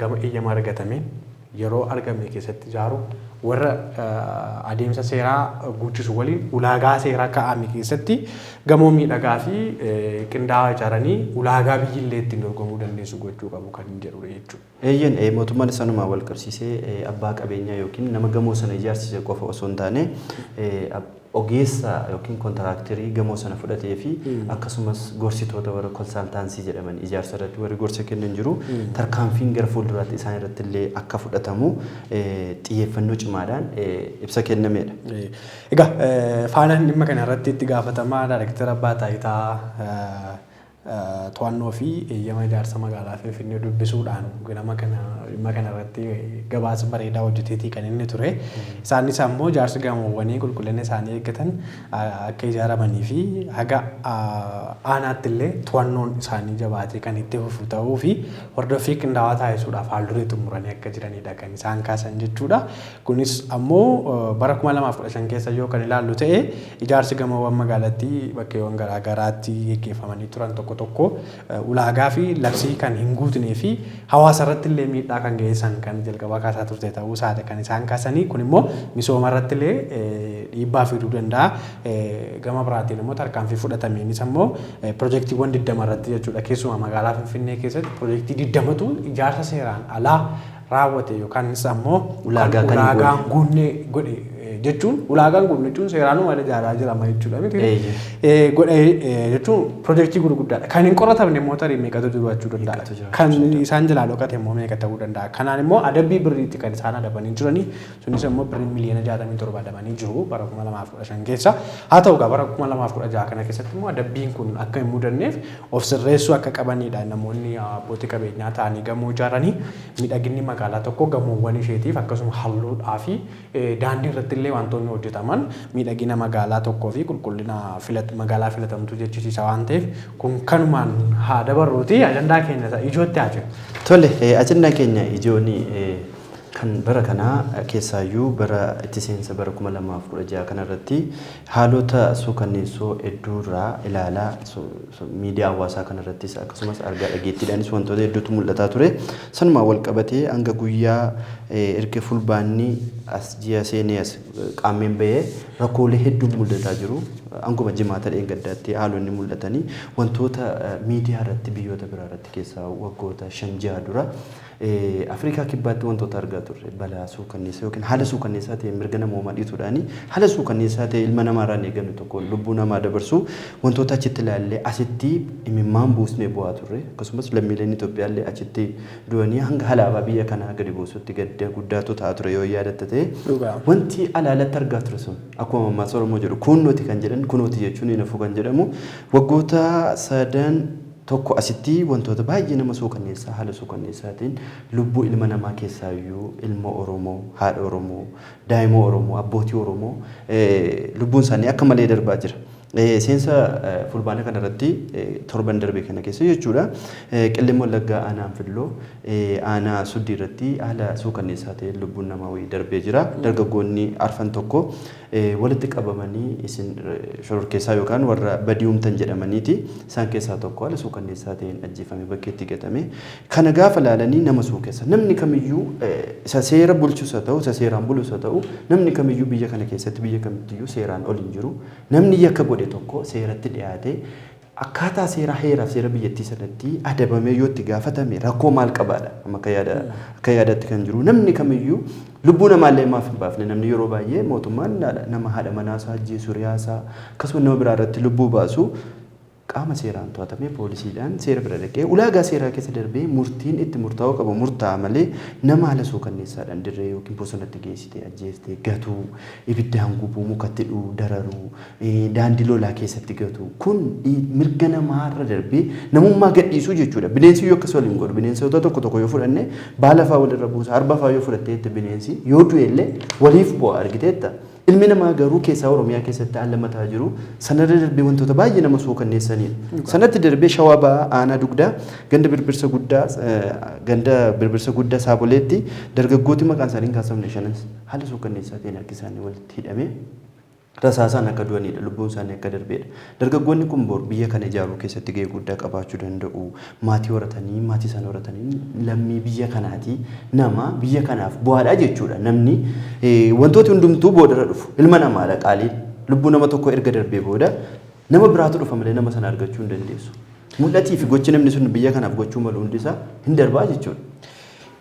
gama eeyyama argatameen yeroo argame keessatti ijaaru, warra adeemsa seeraa guuchisu waliin ulaagaa seeraa kaa'ame keessatti gamoo miidhagaa fi qindaa'aa ijaaranii ulaagaa biyyillee ittiin dorgomuu dandeessu gochuu qabu kan jedhudha jechuudha. Eeyyan, mootummaan isanumaa wal qabsiisee abbaa qabeenyaa yookiin nama gamoo sana ijaarsise qofa osoo hin taane ogeessa yookiin kontiraaktarii gamoo sana fudhatee fi akkasumas gorsitoota warra konsaltaansii jedhaman ijaarsa irratti warri gorsa kennan jiru, tarkaanfiin gara fuulduraatti isaan irratti illee akka fudhatamu xiyyeeffannoo cimaadhaan ibsa kennamedha. Egaa Faanaan dhimma kana irratti itti gaafatamaa daayirektara abbaa taayitaa to'annoo fi eeyyama ijaarsa magaalaa Finfinnee dubbisuudhaan nama kana dhimma kana irratti gabaasa bareedaa hojjeteetii kan inni ture. Isaanis ammoo ijaarsi gamoowwanii qulqullina isaanii eeggatan akka ijaaramanii fi haga aanaatti illee to'annoon isaanii jabaatee kan itti fufu ta'uu fi hordoffii qindaa'aa taasisuudhaaf haal-duree xumuranii akka jiranidha kan isaan kaasan jechuudha. Kunis ammoo bara 2015 keessa yoo kan ilaallu ta'e ijaarsi gamoowwan magaalattii bakkeewwan garaagaraatti geggeeffamanii turan tokko tokko ulaagaa fi labsii kan hin guutnee fi hawaasa irratti illee miidhaa kan geessisan kan jalqabaa kaasaa turte ta'uu isaati kan isaan kaasanii. Kun immoo misooma irratti illee dhiibbaa fiduu danda'a. Gama biraatiin immoo tarkaanfii fudhatameenis ammoo piroojeektiiwwan 20 irratti jechuudha, keessumaa magaalaa Finfinnee keessatti piroojeektii 20tu ijaarsa seeraan alaa raawwate yookaanis ammoo ulaagaa kan ulaagaa hin guunne godhe jechuun, ulaagaa hin guunne jechuun seeraanuma ijaaraa jirama jechuudha miti. Godhe jechuun piroojeektii gurguddaadha. Kan hin qoratamne immoo tarii meeqatu jiraachuu danda'a. Kan isaan jalaa dhokate immoo meeqa ta'uu danda'a. Kanaan immoo adabbii birriitti kan isaan adabanii jiranii, sunis immoo birrii miliyoona 67 adabanii jiru bara 2015 keessa. Haa ta'u egaa bara 2016 kana keessatti immoo adabbiin kun akka hin mudanneef of sirreessuu akka qabanidha namoonni abbootii qabeenyaa ta'anii gamoo ijaaranii. Miidhaginni magaalaa tokko gamoowwan isheetiif akkasuma halluudhaa fi daandii irratti illee wantoonni hojjetaman miidhagina magaalaa tokkoo fi qulqullina magaalaa filatamtuu jechisiisa waan ta'eef kun kanumaan haa dabarruuti ajandaa keenya isa ijootti haa jiru. Tole, ajandaa keenya ijoon kan bara kanaa keessaayyuu bara itti seensa bara 2016 kanarratti haalota suukanneessoo hedduurraa ilaalaa miidiyaa hawaasaa kanarrattis akkasumas argaa dhageettiidhaanis wantoota hedduutu mul'ataa ture. Sanumaan wal qabatee hanga guyyaa erga fulbaanni as ji'a seenee as qaammeen bahee rakkoolee hedduun mul'ataa jiru. Hanguma jimaata dheengaddaatti haalonni mul'atanii wantoota miidiyaa irratti biyyoota biraa irratti keessaa waggoota 5-6 dura Afrikaa Kibbaatti wantoota argaa turre, balaa suukanneessaa yookiin haala suukanneessaa ta'e mirga namoomaa dhiituudhaani haala suukanneessaa ta'e ilma namaarraa hin eegamne tokko lubbuu namaa dabarsu wantoota achitti ilaallee asitti imimmaan buusnee bu'aa turre. Akkasumas lammiileen Itoophiyaa illee achitti du'anii hanga alaabaa biyya kanaa gadi buusutti gadda guddaatu ta'aa ture yoo yaadatta ta'e. Wanti alaalatti argaa ture sun akkuma mammaaksa Oromoo jedhu kunnooti kan jedhan kunooti jechuun hin hafu kan jedhamu waggoota sadan tokko asitti wantoota baay'ee nama suukanneessaa haala suukanneessaatiin lubbuu ilma namaa keessaayyuu ilma Oromoo, haadha Oromoo, daa'ima Oromoo, abbootii Oromoo lubbuun isaanii akka malee darbaa jira. Seensa fulbaana kanarratti torban darbe kana keessa jechuudha. Qellem Wallaggaa aanaa Anfilloo aanaa Suddii irratti haala suukanneessaa ta'een lubbuun namaa wayii darbee jira. Dargaggoonni arfan tokko walitti qabamanii isin shororkeessaa yookaan warra badii uumtan jedhamaniiti. Isaan keessaa tokko haala suukanneessaa ta'een ajjeefame bakkeetti gatame. Kana gaafa laalanii nama suukeessa. Namni kamiyyuu isa seera bulchus haa ta'u isa seeraan bulus haa ta'u namni kamiyyuu biyya kana keessatti biyya kamittiyyuu seeraan ol hin jiru. Namni yakka godhe tokko seeratti dhiyaate akkaataa seera heeraaf seera biyyattii sanatti adabamee yoo itti gaafatame rakkoo maal qabaadha. Amma akka yaadaatti kan jiru namni kamiyyuu lubbuu namaallee maaf hin baafne. Namni yeroo baay'ee mootummaan nama haadha manaasaa ajjeesu, riyaasaa akkasuma nama biraa irratti lubbuu baasu Qaama seeraan to'atamee poolisiidhaan seera bira dhaqee ulaagaa seeraa keessa darbee murtiin itti murtaa'uu qabu murtaa'a malee nama haala suukanneessaadhaan dirree yookiin bosonatti geessitee ajjeestee gatuu, ibiddaan gubuu, mukatti hidhuu, dararuu, daandii lolaa keessatti gatuu kun mirga namaarra darbee namummaa gadhiisuu jechuudha. Bineensi yoo akkas waliin godhu bineensota tokko tokko yoo fudhanne baala fa'aa walirra buusa, arba fa'aa yoo fudhatteetta bineensi yoo du'e illee waliif bu'a argiteetta. Ilmi namaa garuu keessaa Oromiyaa keessatti haala mataa jiru sanarra darbee wantoota baay'ee nama suukanneessanidha. Sanatti darbee Shawaa Bahaa aanaa Dugdaa ganda Birbirsa Guddaa ganda Birbirsa Guddaa Saaboleetti dargaggooti maqaan isaanii hin kaasamne shanan haala suukanneessaa ta'een harki isaanii walitti hidhamee rasaasaan akka du'anidha, lubbuun isaanii akka darbeedha. Dargaggoonni kun bor biyya kana ijaaruu keessatti gahee guddaa qabaachuu danda'u. Maatii horatanii, maatii isaan horatanii lammii biyya kanaati. Nama biyya kanaaf bu'aadha jechuudha. Namni wantooti hundumtuu boodarra dhufu. Ilma namaadha qaaliin. Lubbuu nama tokko erga darbee booda nama biraatu dhufa malee nama sana argachuu hin dandeessu. Mul'atii fi gochi namni sun biyya kanaaf gochuu malu hundisaa hin darbaa jechuudha.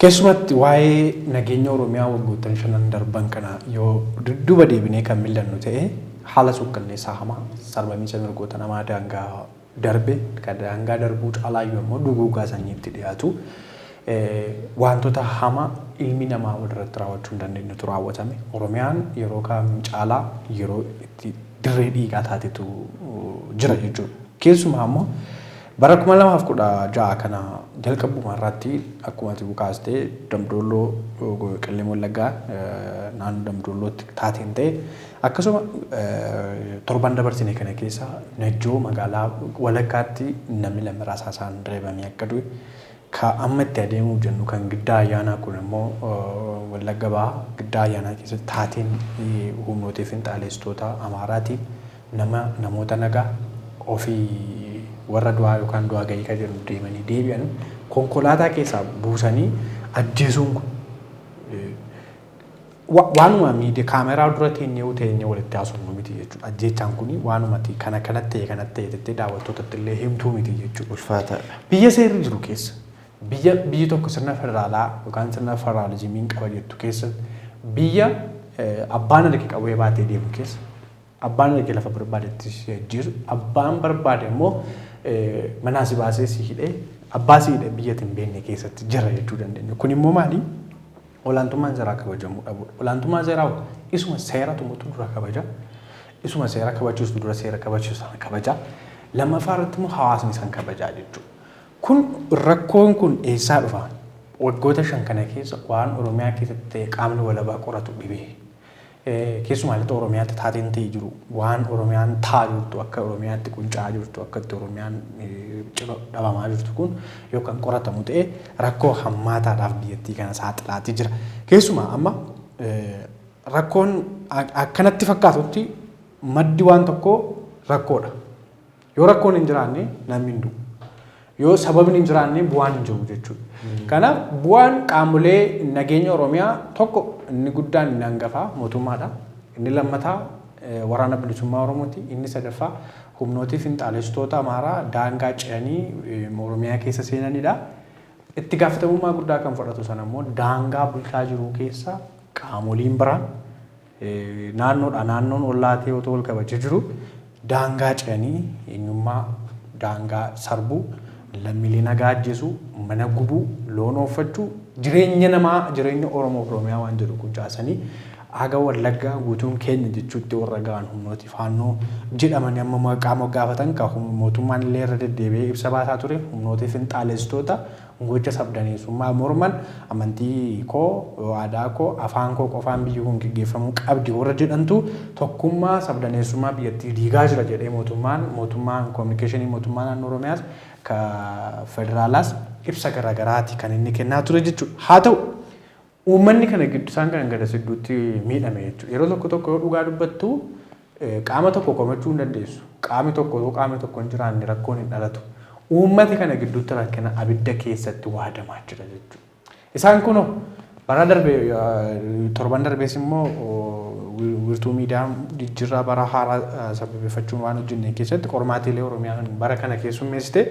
Keessumatti waa'ee nageenya Oromiyaa waggoottan shanan darban kana yoo dudduuba deebinee kan mil'annu ta'e haala suukkanneessaa hamaa sarbamiinsa mirgoota namaa daangaa darbe kan daangaa darbuu caalaayyuu immoo duguugaa sanyiitti dhiyaatu wantoota hamaa ilmi namaa walirratti raawwachuu hin dandeenyetu raawwatame. Oromiyaan yeroo kam caalaa yeroo itti dirree dhiigaa taatetu jira jechuudha. Keessumaa immoo bara 2016 kana jalqabuma irratti akkuma ati kaastee Damdoolloo Qellem Wallaggaa naannoo Damdoollootti taateen ta'e akkasuma torban dabarsine kana keessa Najjoo magaalaa walakkaatti namni lama rasaasaan reebamee akka du'e ka amma itti adeemuuf jennu kan Giddaa Ayyaanaa kun immoo Wallagga Bahaa Giddaa Ayyaanaa keessatti taateen humnoota finxaaleessitoota Amaaraatiin namoota nagaa ofii warra du'aa yookaan du'aa gahii kan jedhu deemanii deebi'an konkolaataa keessaa buusanii ajjeesuun kun waanuma miidiyaa kaameraa dura teenyee teenyee walitti haasofnu miti jechuudha. Ajjeechaan kun waanuma kana kanatti ta'e kanatti ta'e jettee daawwattootatti illee himtuu miti jechuudha. Ulfaataadha. Biyya seerri jiru keessa biyyi tokko sirna federaalaa yookaan sirna federaalizimiin qaba jettu keessa biyya abbaan harka qawwee baatee deemu keessa abbaan harka lafa barbaadetti si ajjeesu abbaan barbaade immoo manaa si baasee si hidhee abbaa si hidhee biyya hin beekne keessatti jira jechuu dandeenya. Kun immoo maali? Olaantummaan seeraa kabajamuu dhabuudha. Olaantummaan seeraa isuma seera tumutu dura kabaja. Isuma seera kabachiisu dura seera kabachiisu sana kabaja. Lammaffaa irratti immoo hawaasni san kabajaa jechuudha. Kun rakkoon kun eessaa dhufa? Waggoota 5 kana keessa waan Oromiyaa keessatti ta'e qaamni walabaa qoratu dhibee. Keessumaa lixa Oromiyaatti taateen ta'e jiru waan Oromiyaan ta'aa jirtu akka Oromiyaatti qunca'aa jirtu akka itti Oromiyaan dhabamaa jirtu kun yookaan qoratamu ta'e rakkoo hammaataadhaaf biyyattii kana saaxilaatti jira. Keessumaa amma rakkoon akkanatti fakkaatutti maddi waan tokkoo rakkoodha. Yoo rakkoon hin jiraanne namni hin du'u. Yoo sababni hin jiraanne bu'aan hin jiru jechuudha. Kanaaf bu'aan qaamolee nageenya Oromiyaa tokko inni guddaan inni hangafaa mootummaadha. Inni lammataa waraana bilisummaa Oromooti. Inni sadaffaa humnootii finxaalessitoota Amaaraa daangaa ce'anii Oromiyaa keessa seenanidha. Itti gaafatamummaa guddaa kan fudhatu sana immoo daangaa bulchaa jiru keessa qaamoliin biraan naannoodha naannoon ollaa ta'e otoo wal kabajee jiru daangaa ce'anii eenyummaa daangaa sarbuu lammiilee nagaa ajjeesuu mana gubuu loon ooffachuu jireenya namaa jireenya Oromoo fi Oromiyaa waan jedhu qunca'asanii haga Wallaggaa guutuun keenya jechuutti warra ga'an humnooti faannoo jedhamanii amma maqaa moggaafatan kan mootummaan illee irra deddeebi'ee ibsa baasaa ture humnooti finxaalessitoota gocha sabdaneessummaa morman amantii koo aadaa koo afaan koo qofaan biyyi kun geggeeffamuu qabdi warra jedhantu tokkummaa sabdaneessummaa biyyattii diigaa jira jedhee mootummaan koominikeeshinii mootummaa naannoo Oromiyaas ka federaalaas ibsa garaagaraati kan inni kennaa ture jechuudha. Haa ta'u uummanni kana gidduu isaan kana gara sidduutti miidhame jechuudha. Yeroo tokko tokko yoo dhugaa dubbattu qaama tokko komachuu hin dandeessu. Qaamni tokko yoo qaamni tokko hin jiraanne rakkoon hin dhalatu. Uummati kana gidduutti rakkina abidda keessatti waadamaa jira jechuudha. Isaan kunoo bara darbe torban darbees immoo wiirtuu miidiyaa jijjiirraa bara haaraa sababeeffachuun waan hojjenne keessatti qormaatiilee Oromiyaan bara kana keessummeessite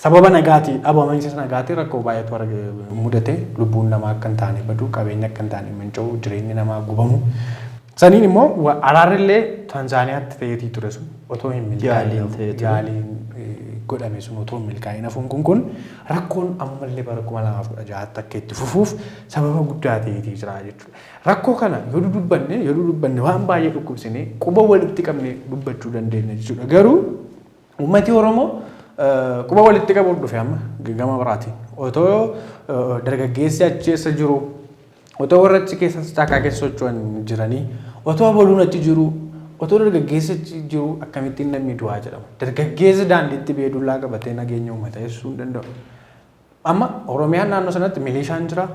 sababa nagaatii dhabamiinsa nagaatii rakkoo baay'eetu mudate lubbuun namaa akka hin taane badu qabeenya akka hin taane manca'u jireenyi namaa gubamu. Saniin immoo araarrillee Tanzaaniyaatti ta'eetii ture sun otoo hin milkaa'in yaaliin godhame sun otoo milkaa'in hafuun kun rakkoon ammallee bara 2016 akka itti fufuuf sababa guddaa ta'eetii jira jechuudha. Rakkoo kana yoo dudubbanne waan baay'ee dhukkubsinee quba walitti qabnee dubbachuu dandeenya jechuudha. Garuu uummati Oromoo quba walitti qabuuf dhufe amma gama biraatiin. Otoo dargaggeessi achi keessa jiru, otoo warra achi keessa caakaa keessa socho'an jiranii, otoo abaluun achi jiru, otoo dargaggeessi achi jiru akkamittiin namni du'aa jedhama? Dargaggeessi daandiitti ba'ee dullaa qabatee nageenya uummataa eegsisuu hin danda'u. Amma Oromiyaan naannoo sanatti milishaan jira,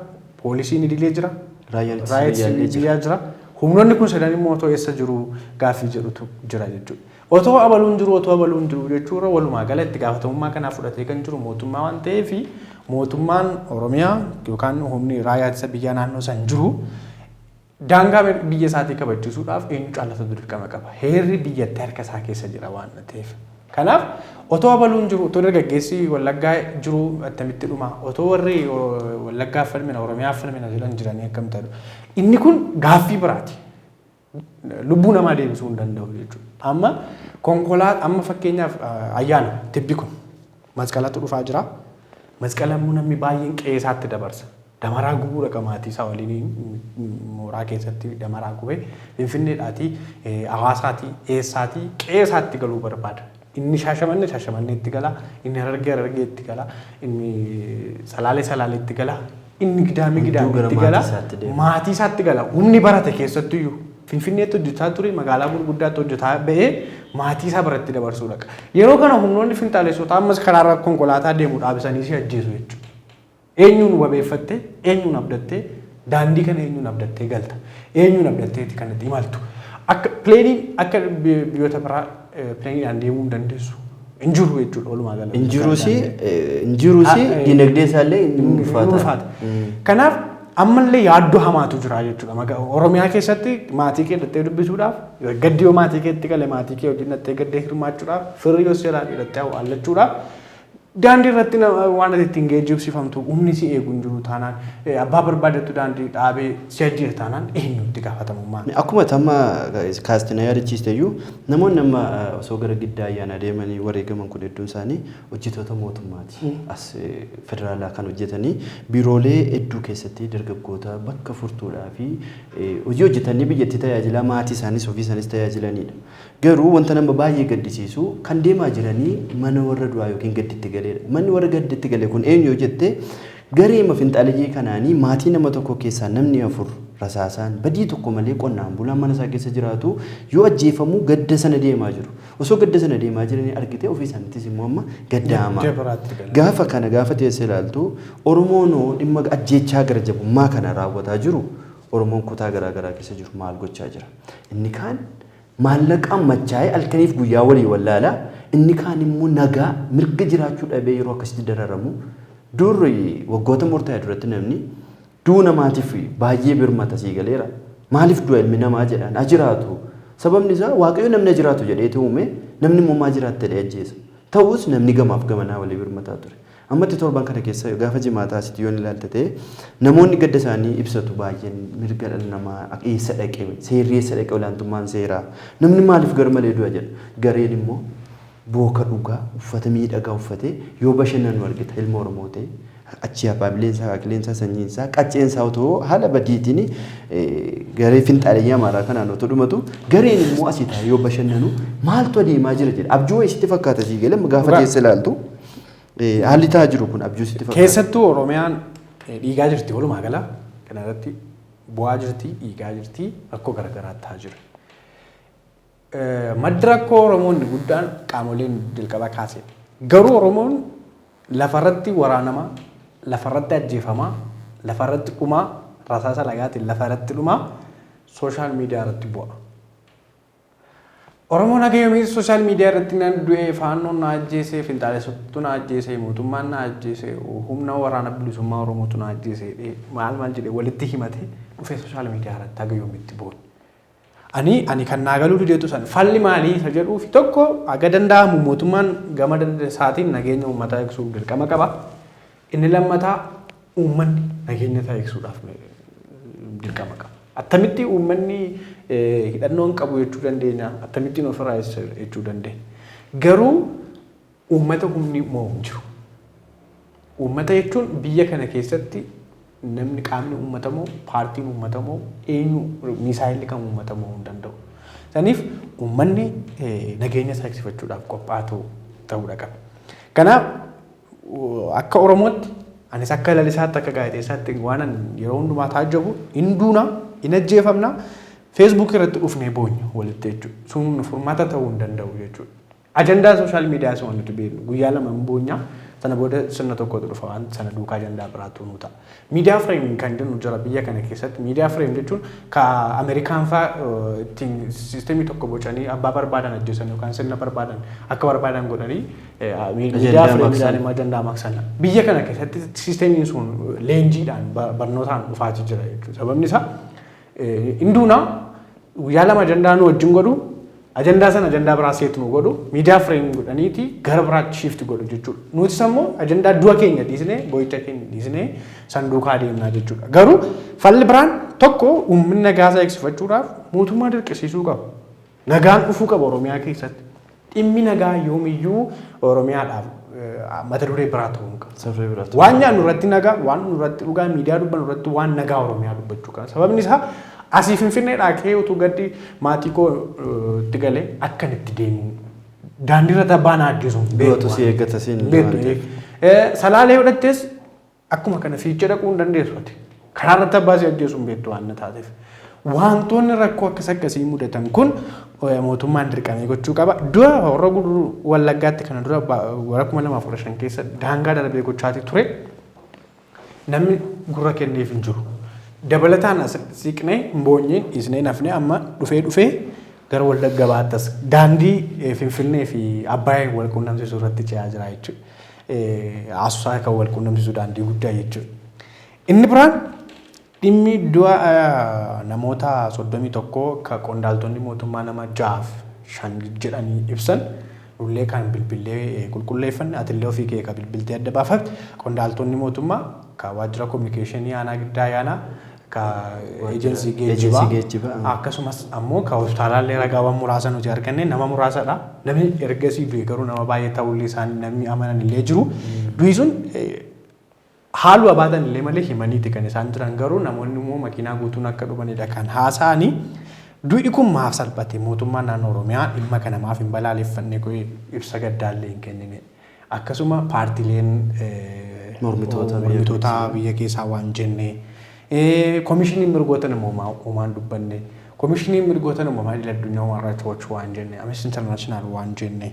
poolisiin idilee jira, Raayyaan ittisa biyyaallee jira. Biyyaa jira. Humnoonni kun sadan immoo otoo eessa jiru gaaffii jedhutu jira jechuudha. Otoo abaluun jiru, otoo abaluun jiru jechuudha, walumaa gala itti gaafatamummaa kanaa fudhatee kan jiru mootummaa waan ta'eef, mootummaan Oromiyaa yookaan humni raayyaa ittisa biyyaa naannoo san jiru daangaa biyya isaatii kabachiisuudhaaf eenyu caalatu dirqama qaba. Heerri biyyatti harka isaa keessa jira waan ta'eef. Kanaaf otoo abaluun jiru, otoo dargaggeessi Wallaggaa jiru attamitti dhuma? Otoo warri Wallaggaa falmina, Oromiyaa falmina jedhan jiranii akkam ta'u? Inni kun gaaffii biraati. Lubbuu namaa deebisuu hin danda'u jechuudha. Amma konkolaataa, amma fakkeenyaaf ayyaana tibbi kun masqalatu dhufaa jira. Masqala immoo namni baay'een qe'ee isaatti dabarsa. Damaraa gubuu dhaqa, maatii isaa waliin mooraa keessatti damaraa gubee Finfinneedhaatii, Hawaasaatii, eessaatii qe'ee isaatti galuu barbaada. Inni Shaashamannee Shaashamanneetti gala, inni Harargee Harargeetti gala, inni Salaalee Salaaleetti gala, inni Gidaamii Gidaamiitti gala, maatii isaatti gala. Humni barate keessattuyyuu Finfinneetti hojjechaa ture, magaalaa gurguddaatti hojjetaa ba'ee maatii isaa biratti dabarsuu dhaqa. Yeroo kana humnoonni finxaalessootaa ammas karaarra konkolaataa deemu dhaabsanii si ajjeesu jechuudha. Eenyuun wabeeffattee, eenyuun abdattee, daandii kana eenyuun abdattee galta? Eenyuun abdatteeti kan itti imaltu? Akka pileeniin akka biyyoota biraa pileeniidhaan deemuu hin dandeessu. Hin jiru jechuudha walumaa galatti. Hin jiruusi, dinagdee isaallee hin ulfaata. Kanaaf ammallee yaaddoo hamaatu jira jechuudha. Oromiyaa keessatti maatii kee dhattee dubbisuudhaaf, gaddi yoo maatii keetti gale maatii kee wajjin dhattee gaddee hirmaachuudhaaf, firri yoo seeraan hidhattee awwaallachuudhaaf, daandii irratti waan ati ittiin geejjibsiifamtu humni si eegu hin jiru taanaan, abbaa barbaadettu daandii dhaabee si ajjeesa taanaan, eenyutti gaafatamummaa? Akkuma amma kaastina yaadachiiste iyyuu, namoonni amma osoo gara giddaa ayyaanaa deemanii wareegaman kun hedduun isaanii hojjettoota mootummaati. As federaalaa kan hojjetanii biiroolee hedduu keessatti dargaggoota bakka furtuudhaa fi hojii hojjetanii biyyattii tajaajilaa, maatii isaanis ofii isaanis tajaajilanidha. Garuu wanta nama baay'ee gaddisiisu, kan deemaa jiranii mana warra du'aa yookiin gadditti galeedha. Manni warra gadditti gale kun eenyu yoo jette, gareema finxaaleyyii kanaanii maatii nama tokko keessaa namni afur rasaasaan badii tokko malee qonnaan bulaan mana isaa keessa jiraatu yoo ajjeefamu gadda sana deemaa jiru. Osoo gadda sana deemaa jiranii argite, ofii isaaniittis immoo amma gadda hamaa. Gaafa kana gaafa teessee ilaaltu, Oromoon dhimma ajjeechaa gara jabummaa kana raawwataa jiru, Oromoon kutaa garaa garaa keessa jiru maal gochaa jira? Inni kaan maallaqaan machaa'ee halkaniif guyyaa walii wallaalaa, inni kaan immoo nagaa mirga jiraachuu dhabee yeroo akkasitti dararamu. Dur waggoota murtaa'e duratti namni du'uu namaatiif baay'ee birmata, sii galeera. Maaliif du'a ilmi namaa jedhaan jiraatu. Sababni isaa Waaqayyo namni jiraatu jedheeti uume, namni immoo maa jiraatte jedhee ajjeesa. Ta'us namni gamaaf gamanaa walii birmataa ture. Ammatti torban kana keessa gaafa jimaataa asitti yoon ilaalte ta'e, namoonni gadda isaanii ibsatu baay'een. Mirga dhala namaa eessa dhaqe? Seerri eessa dhaqe? Olaantummaan seeraa? Namni maaliif gar malee du'a jedha. Gareen immoo booka dhugaa, uffata miidhagaa uffatee yoo bashannanu argita. Ilma Oromoo ta'e achi abaabileen isaa, akaakileen isaa, sanyiin isaa, qacceen isaa otoo haala badiitiin garee finxaaleyyii Amaaraa kanaan otoo dhumatu, gareen immoo asii taa'ee yoo bashannanu, maaltu adeemaa jira jedha. Abjuu wayii sitti fakkaata, sii galee gaafa teessa ilaaltu. Haalli ta'aa jiru kun abjuu sitti fakkaata. Keessattuu Oromiyaan dhiigaa jirti, walumaa gala kana irratti bu'aa jirti, dhiigaa jirti, rakkoo garaagaraa ta'aa jira. Maddi rakkoo Oromoonni guddaan qaamoleen jalqaba kaase. Garuu Oromoon lafarratti waraanamaa, lafarratti ajjeefamaa, lafarratti dhumaa, rasaasa lagaatiin lafarratti dhumaa, social media irratti bu'a. Oromoon haga yoomii social media irratti nan du'ee, faannoon na ajjeese, finxaalessottu na ajjeese, mootummaan na ajjeese, humna waraana bilisummaa Oromootu na ajjeese, maal maal jedhee walitti himate dhufee social media irratti haga yoomitti boona? Ani kan naa galuu dideetu san falli maalii isa jedhuu fi tokko, haga danda'amu mootummaan gama isaatiin nageenya uummataa eegsuuf dirqama qaba. Inni lammataa, uummanni nageenya isaa eegsuudhaaf dirqama qaba. Attamitti uummanni hidhannoo hin qabu jechuu dandeenya? Akkamittiin ofirraa eegsisa jechuu dandeenya? Garuu Uummata humni moo hin jiru. Uummata jechuun biyya kana keessatti namni qaamni uummata moo, paartiin uummata moo, eenyu misaayilli kan uummata moo hin danda'u. Saniif uummanni nageenya isaa eegsifachuudhaaf qophaa'aa ta'uudha qaba. Kanaaf akka Oromootti, anis akka Lalisaatti, akka gaazexeessaatti waan ani yeroo hundumaa taajjabu, hin duuna, hin ajjeefamna, Facebook irratti dhufnee boonya walitti jechuudha. Sun furmaata ta'uu hin danda'u jechuudha. Ajandaa social mediaas waan nuti beeknu guyyaa 2 hin boonya, sana booda sirna tokkotu dhufa, waan sana duukaa ajandaa biraatu nu ta'a. Media frame kan jennu jira biyya kana keessatti. Media frame jechuun ka Ameerikaan faa ittiin systemii tokko bocanii abbaa barbaadan ajjeesan yookaan sirna barbaadan akka barbaadan godhanii media frameiidhaan immoo ajandaa maqsan. Biyya kana keessatti systemiin sun leenjiidhaan, barnootaan dhufaa jira jechuudha. Sababni isaa hinduunaa guyyaa 2 ajandaa nu wajjin godhu, ajandaa sana ajandaa biraa seet nu godhu, media frame godhaniiti gara biraatti shift godhu jechuudha. Nutis ammoo ajandaa du'a keenya dhiisnee, boo'icha keenya dhiisnee sanduuqaa adeemnaa jechuudha. Garuu falli biraan tokko uummanni nagaa isaa eegsifachuudhaaf mootummaa dirqisiisuu qaba. Nagaan dhufuu qaba Oromiyaa keessatti. Dhimmi nagaa yoomiyyuu Oromiyaadhaaf mata duree biraa ta'uu hin qabu. Waan nyaannu irratti nagaa, waan nu irratti dhugaa, miidiyaa dubbannu irratti waan nagaa Oromiyaa dubbachuu qaba. Sababni isaa asii Finfinneedhaa ka'ee utuu gaddi maatii koo itti galee akkan itti deemu daandiirra tabbaa na ajjeesu hin beektu. Du'atu si eeggata siin. Beektu. Salaalee godhattees akkuma kana fiichee dhaquu hin dandeessu ati. Karaa irratti abbaa si ajjeesu hin beektu waan na taateef. Wantoonni rakkoo akkas akkasii mudatan kun mootummaan dirqamee gochuu qaba. Dura warra Guduruu Wallaggaatti kana dura bara 2015 keessa daangaa darbee gochaatii ture. Namni gurra kenneef hin jiru. Dabalataan as siqnee hin boonyee dhiisnee nafnee amma dhufee dhufee gara Wallagga Baattas daandii Finfinnee fi Abbaayeen wal quunnamsiisu irratti ce'aa jira jechuudha. Asuusaa kan wal quunnamsiisu daandii guddaa jechuudha. Inni biraan dhimmi du'a namoota 31 ka qondaaltonni mootummaa nama 6f 5 jedhanii ibsan, nullee kan bilbillee qulqulleeffanne, atillee ofii kee ka bilbiltee adda baafatte, qondaaltonni mootummaa ka waajjira kominikeeshinii aanaa Giddaa Ayyaanaa, ka eejensii geejjibaa, akkasumas ammoo ka hospitaalaallee ragaawwan muraasa nuti arganne nama muraasadha. Namni ergasii du'e garuu nama baay'ee ta'ullee isaan namni amanan illee jiru. Du'i sun haaluu abaatan illee malee himaniiti kan isaan jiran, garuu namoonni immoo makiinaa guutuun akka dhumanidha kan haasa'anii. Du'i kun maaf salphate? Mootummaan naannoo Oromiyaa dhimma kana maaf hin balaaleffanne, ibsa gaddaallee hin kennine? Akkasuma paartileen mormitoota biyya keessaa waan jenne, koomishiniin mirgoota namoomaa homaan dubbanne, koomishiniin mirgoota namoomaa idil addunyaa Human Rights Watch waan jenne, Amnesty International waan jenne,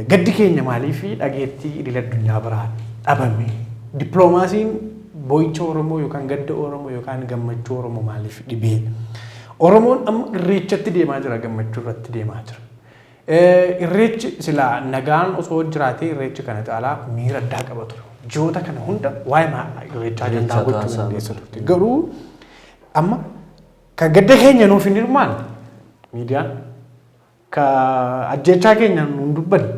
gaddi keenya maaliif dhageettii idil addunyaa biraan dhabame? Dippiloomaasiin boo'icha Oromoo yookaan gadda Oromoo yookaan gammachuu Oromoo maaliif dhibee? Oromoon amma Irreechatti deemaa jira, gammachuu irratti deemaa jira. Irreechi silaa nagaan osoo jiraatee Irreechi kana caalaa miira addaa qaba ture. Ji'oota kana hunda waa'ee Irreechaa ajandaa gochuu dandeessa turte. Garuu amma kan gadda keenya nuuf hin hirmaanne miidiyaan, ka ajjechaa keenya nuun dubbanne,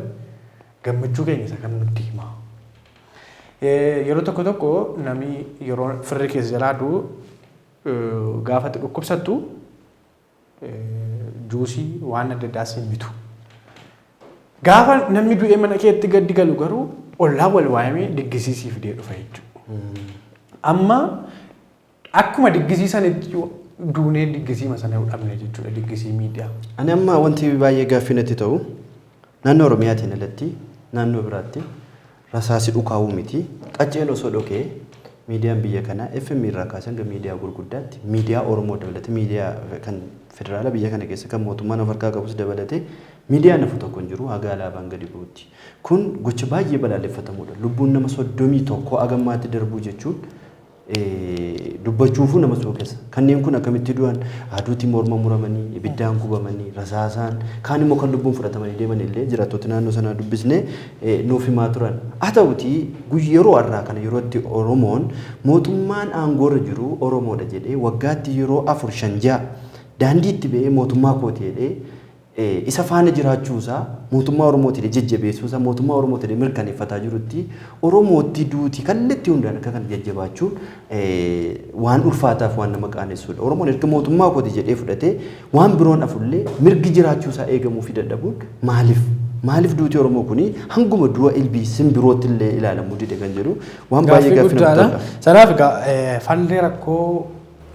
gammachuu keenya isa kan nutti himaa. Yeroo tokko tokko namni yeroo firri keessa jalaa du'u gaafa itti dhukkubsattu juusii waan adda addaa siin bitu. Gaafa namni du'ee mana keetti gaddi galu garuu ollaa wal waamee diggisii sii fidee dhufa jechuudha. Amma akkuma diggisii sanitti duunee diggisii sana dhabne jechuudha, diggisii miidiyaa. Ani amma wanti baay'ee gaaffii natti ta'u, naannoo Oromiyaatiin alatti naannoo biraatti rasaasi dhukaa'uu miti qacceen osoo dhokee miidiyaan biyya kanaa FM irraa kaasee hanga miidiyaa gurguddaatti, miidiyaa Oromoo dabalatee, miidiyaa kan federaala biyya kana keessa kan mootummaan of harkaa qabus dabalatee, miidiyaan hafu tokko hin jiru haga alaabaan gadi bu'utti. Kun gocha baay'ee balaaleffatamudha. Lubbuun nama 31 hagammaatti darbuu jechuun dubbachuufuu nama sookessa. Kanneen kun akkamitti du'an? Aduutti morma muramanii, ibiddaan gubamanii, rasaasaan, kaan immoo kan lubbuun fudhatamanii deeman illee jiraattota naannoo sanaa dubbisnee nuuf himaa turan. Haa ta'utii yeroo har'aa kana yeroo itti Oromoon mootummaan aangoorra jiru Oromoodha jedhee waggaatti yeroo 4 5 6 daandii itti ba'ee mootummaa kooti jedhee isa faana jiraachuusaa, mootummaa Oromooti jedhee jajjabeessuusaa, mootummaa Oromooti jedhee mirkaneeffataa jirutti Oromootti duuti kallattii hundaan akka kana jajjabaachuun waan ulfaataaf waan nama qaanessuudha. Oromoon erga mootummaa kooti jedhee fudhatee waan biroon afullee mirgi jiraachuusaa eegamuu fi dadhabuun maaliif? Maaliif duuti Oromoo kuni hanguma du'a ilbii simbirootti illee ilaalamuu dide kan jedhu waan baay'ee gaaffii namatti toludha. Sanaaf egaa falli rakkoo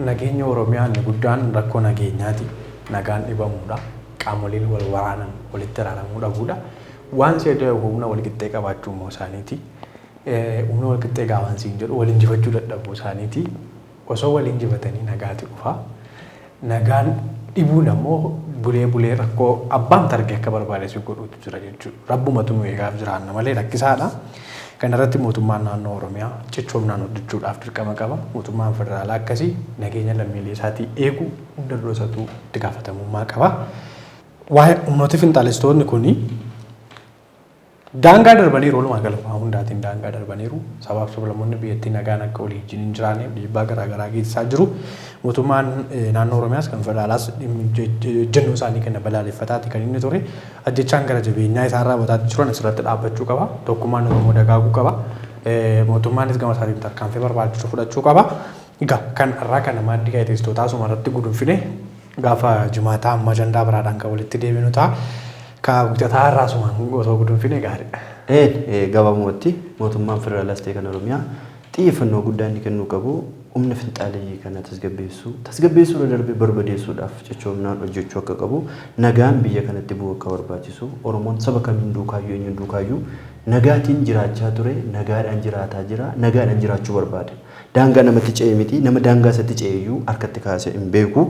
nageenya Oromiyaa inni guddaan rakkoo nageenyaati. Nagaan dhibamuudha. Qaamoleen wal waraanan walitti araaramuu dhabuudha. Waan si ajaa'ibu humna wal qixxee qabaachuu immoo isaaniiti. Humna wal qixxee gaafan siin jedhu wal injifachuu dadhabuu isaaniiti. Osoo wal injifatanii nagaati dhufa. Nagaan dhibuun ammoo bulee bulee rakkoo abbaan targee akka barbaade si godhuutu jira jechuudha. Rabbumatu nu eegaaf jiraanna malee rakkisaadha. Kana irratti mootummaan naannoo Oromiyaa cichoomnaan hojjechuudhaaf dirqama qaba. Mootummaan federaalaa akkasii nageenya lammiilee isaatii eeguu hunda dura isatu itti gaafatamummaa qaba. Waa'ee humnooti finxaalistoonni kuni daangaa darbaniiru, walumaa gala waa hundaatiin daangaa darbaniiru. Sabaaf sablammoonni biyyattii nagaan akka walii wajjin hin jiraanne dhiibbaa garaagaraa geessisaa jiru. Mootummaan naannoo Oromiyaas kan federaalaas ejjennoo isaanii kana balaaleffataati kan inni ture. Ajjechaan gara jabeenyaa isaan raawwataatti jiran asirratti dhaabbachuu qaba. Tokkummaan Oromoo dagaaguu qaba. Mootummaanis gama isaatiin tarkaanfii barbaachisu fudhachuu qaba. Egaa kan irraa kana maaddii gaazexeessitootaa asuma irratti gudunfine, gaafa jimaataa amma ajandaa biraadhaan kan walitti deebinu ta'a. Ka wixataa irraa asumaan osoo gudunfine gaariidha. Gabaabumatti mootummaan federaalaas ta'e kan Oromiyaa xiyyeeffannoo guddaa inni kennuu qabu humna finxaaleeyyii kana tasgabbeessuu, tasgabbeessuu irra darbee barbadeessuudhaaf cichoominaan hojjechuu akka qabu, nagaan biyya kanatti bu'uu akka barbaachisu, Oromoon saba kamiin duukaayyuu eenyuun duukaayyuu nagaatiin jiraachaa ture, nagaadhaan jiraataa jira, nagaadhaan jiraachuu barbaada. Daangaa namatti ce'e miti, nama daangaa isatti ce'e iyyuu harkatti kaasee hin beeku.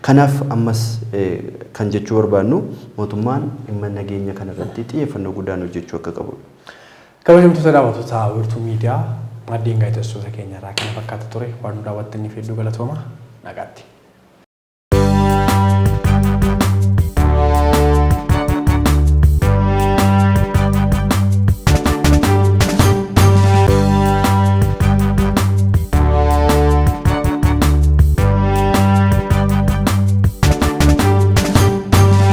Kanaaf ammas kan jechuu barbaadnu mootummaan dhimma nageenya kanarratti xiyyeeffannoo guddaan hojjechuu akka qabudha. Kabajamtoota daawwattoota Wiirtuu Miidiyaa, maddeen gaazexeessitoota keenya irraa kana fakkaata ture. Waan nu daawwattaniif hedduu galatooma. Nagaatti.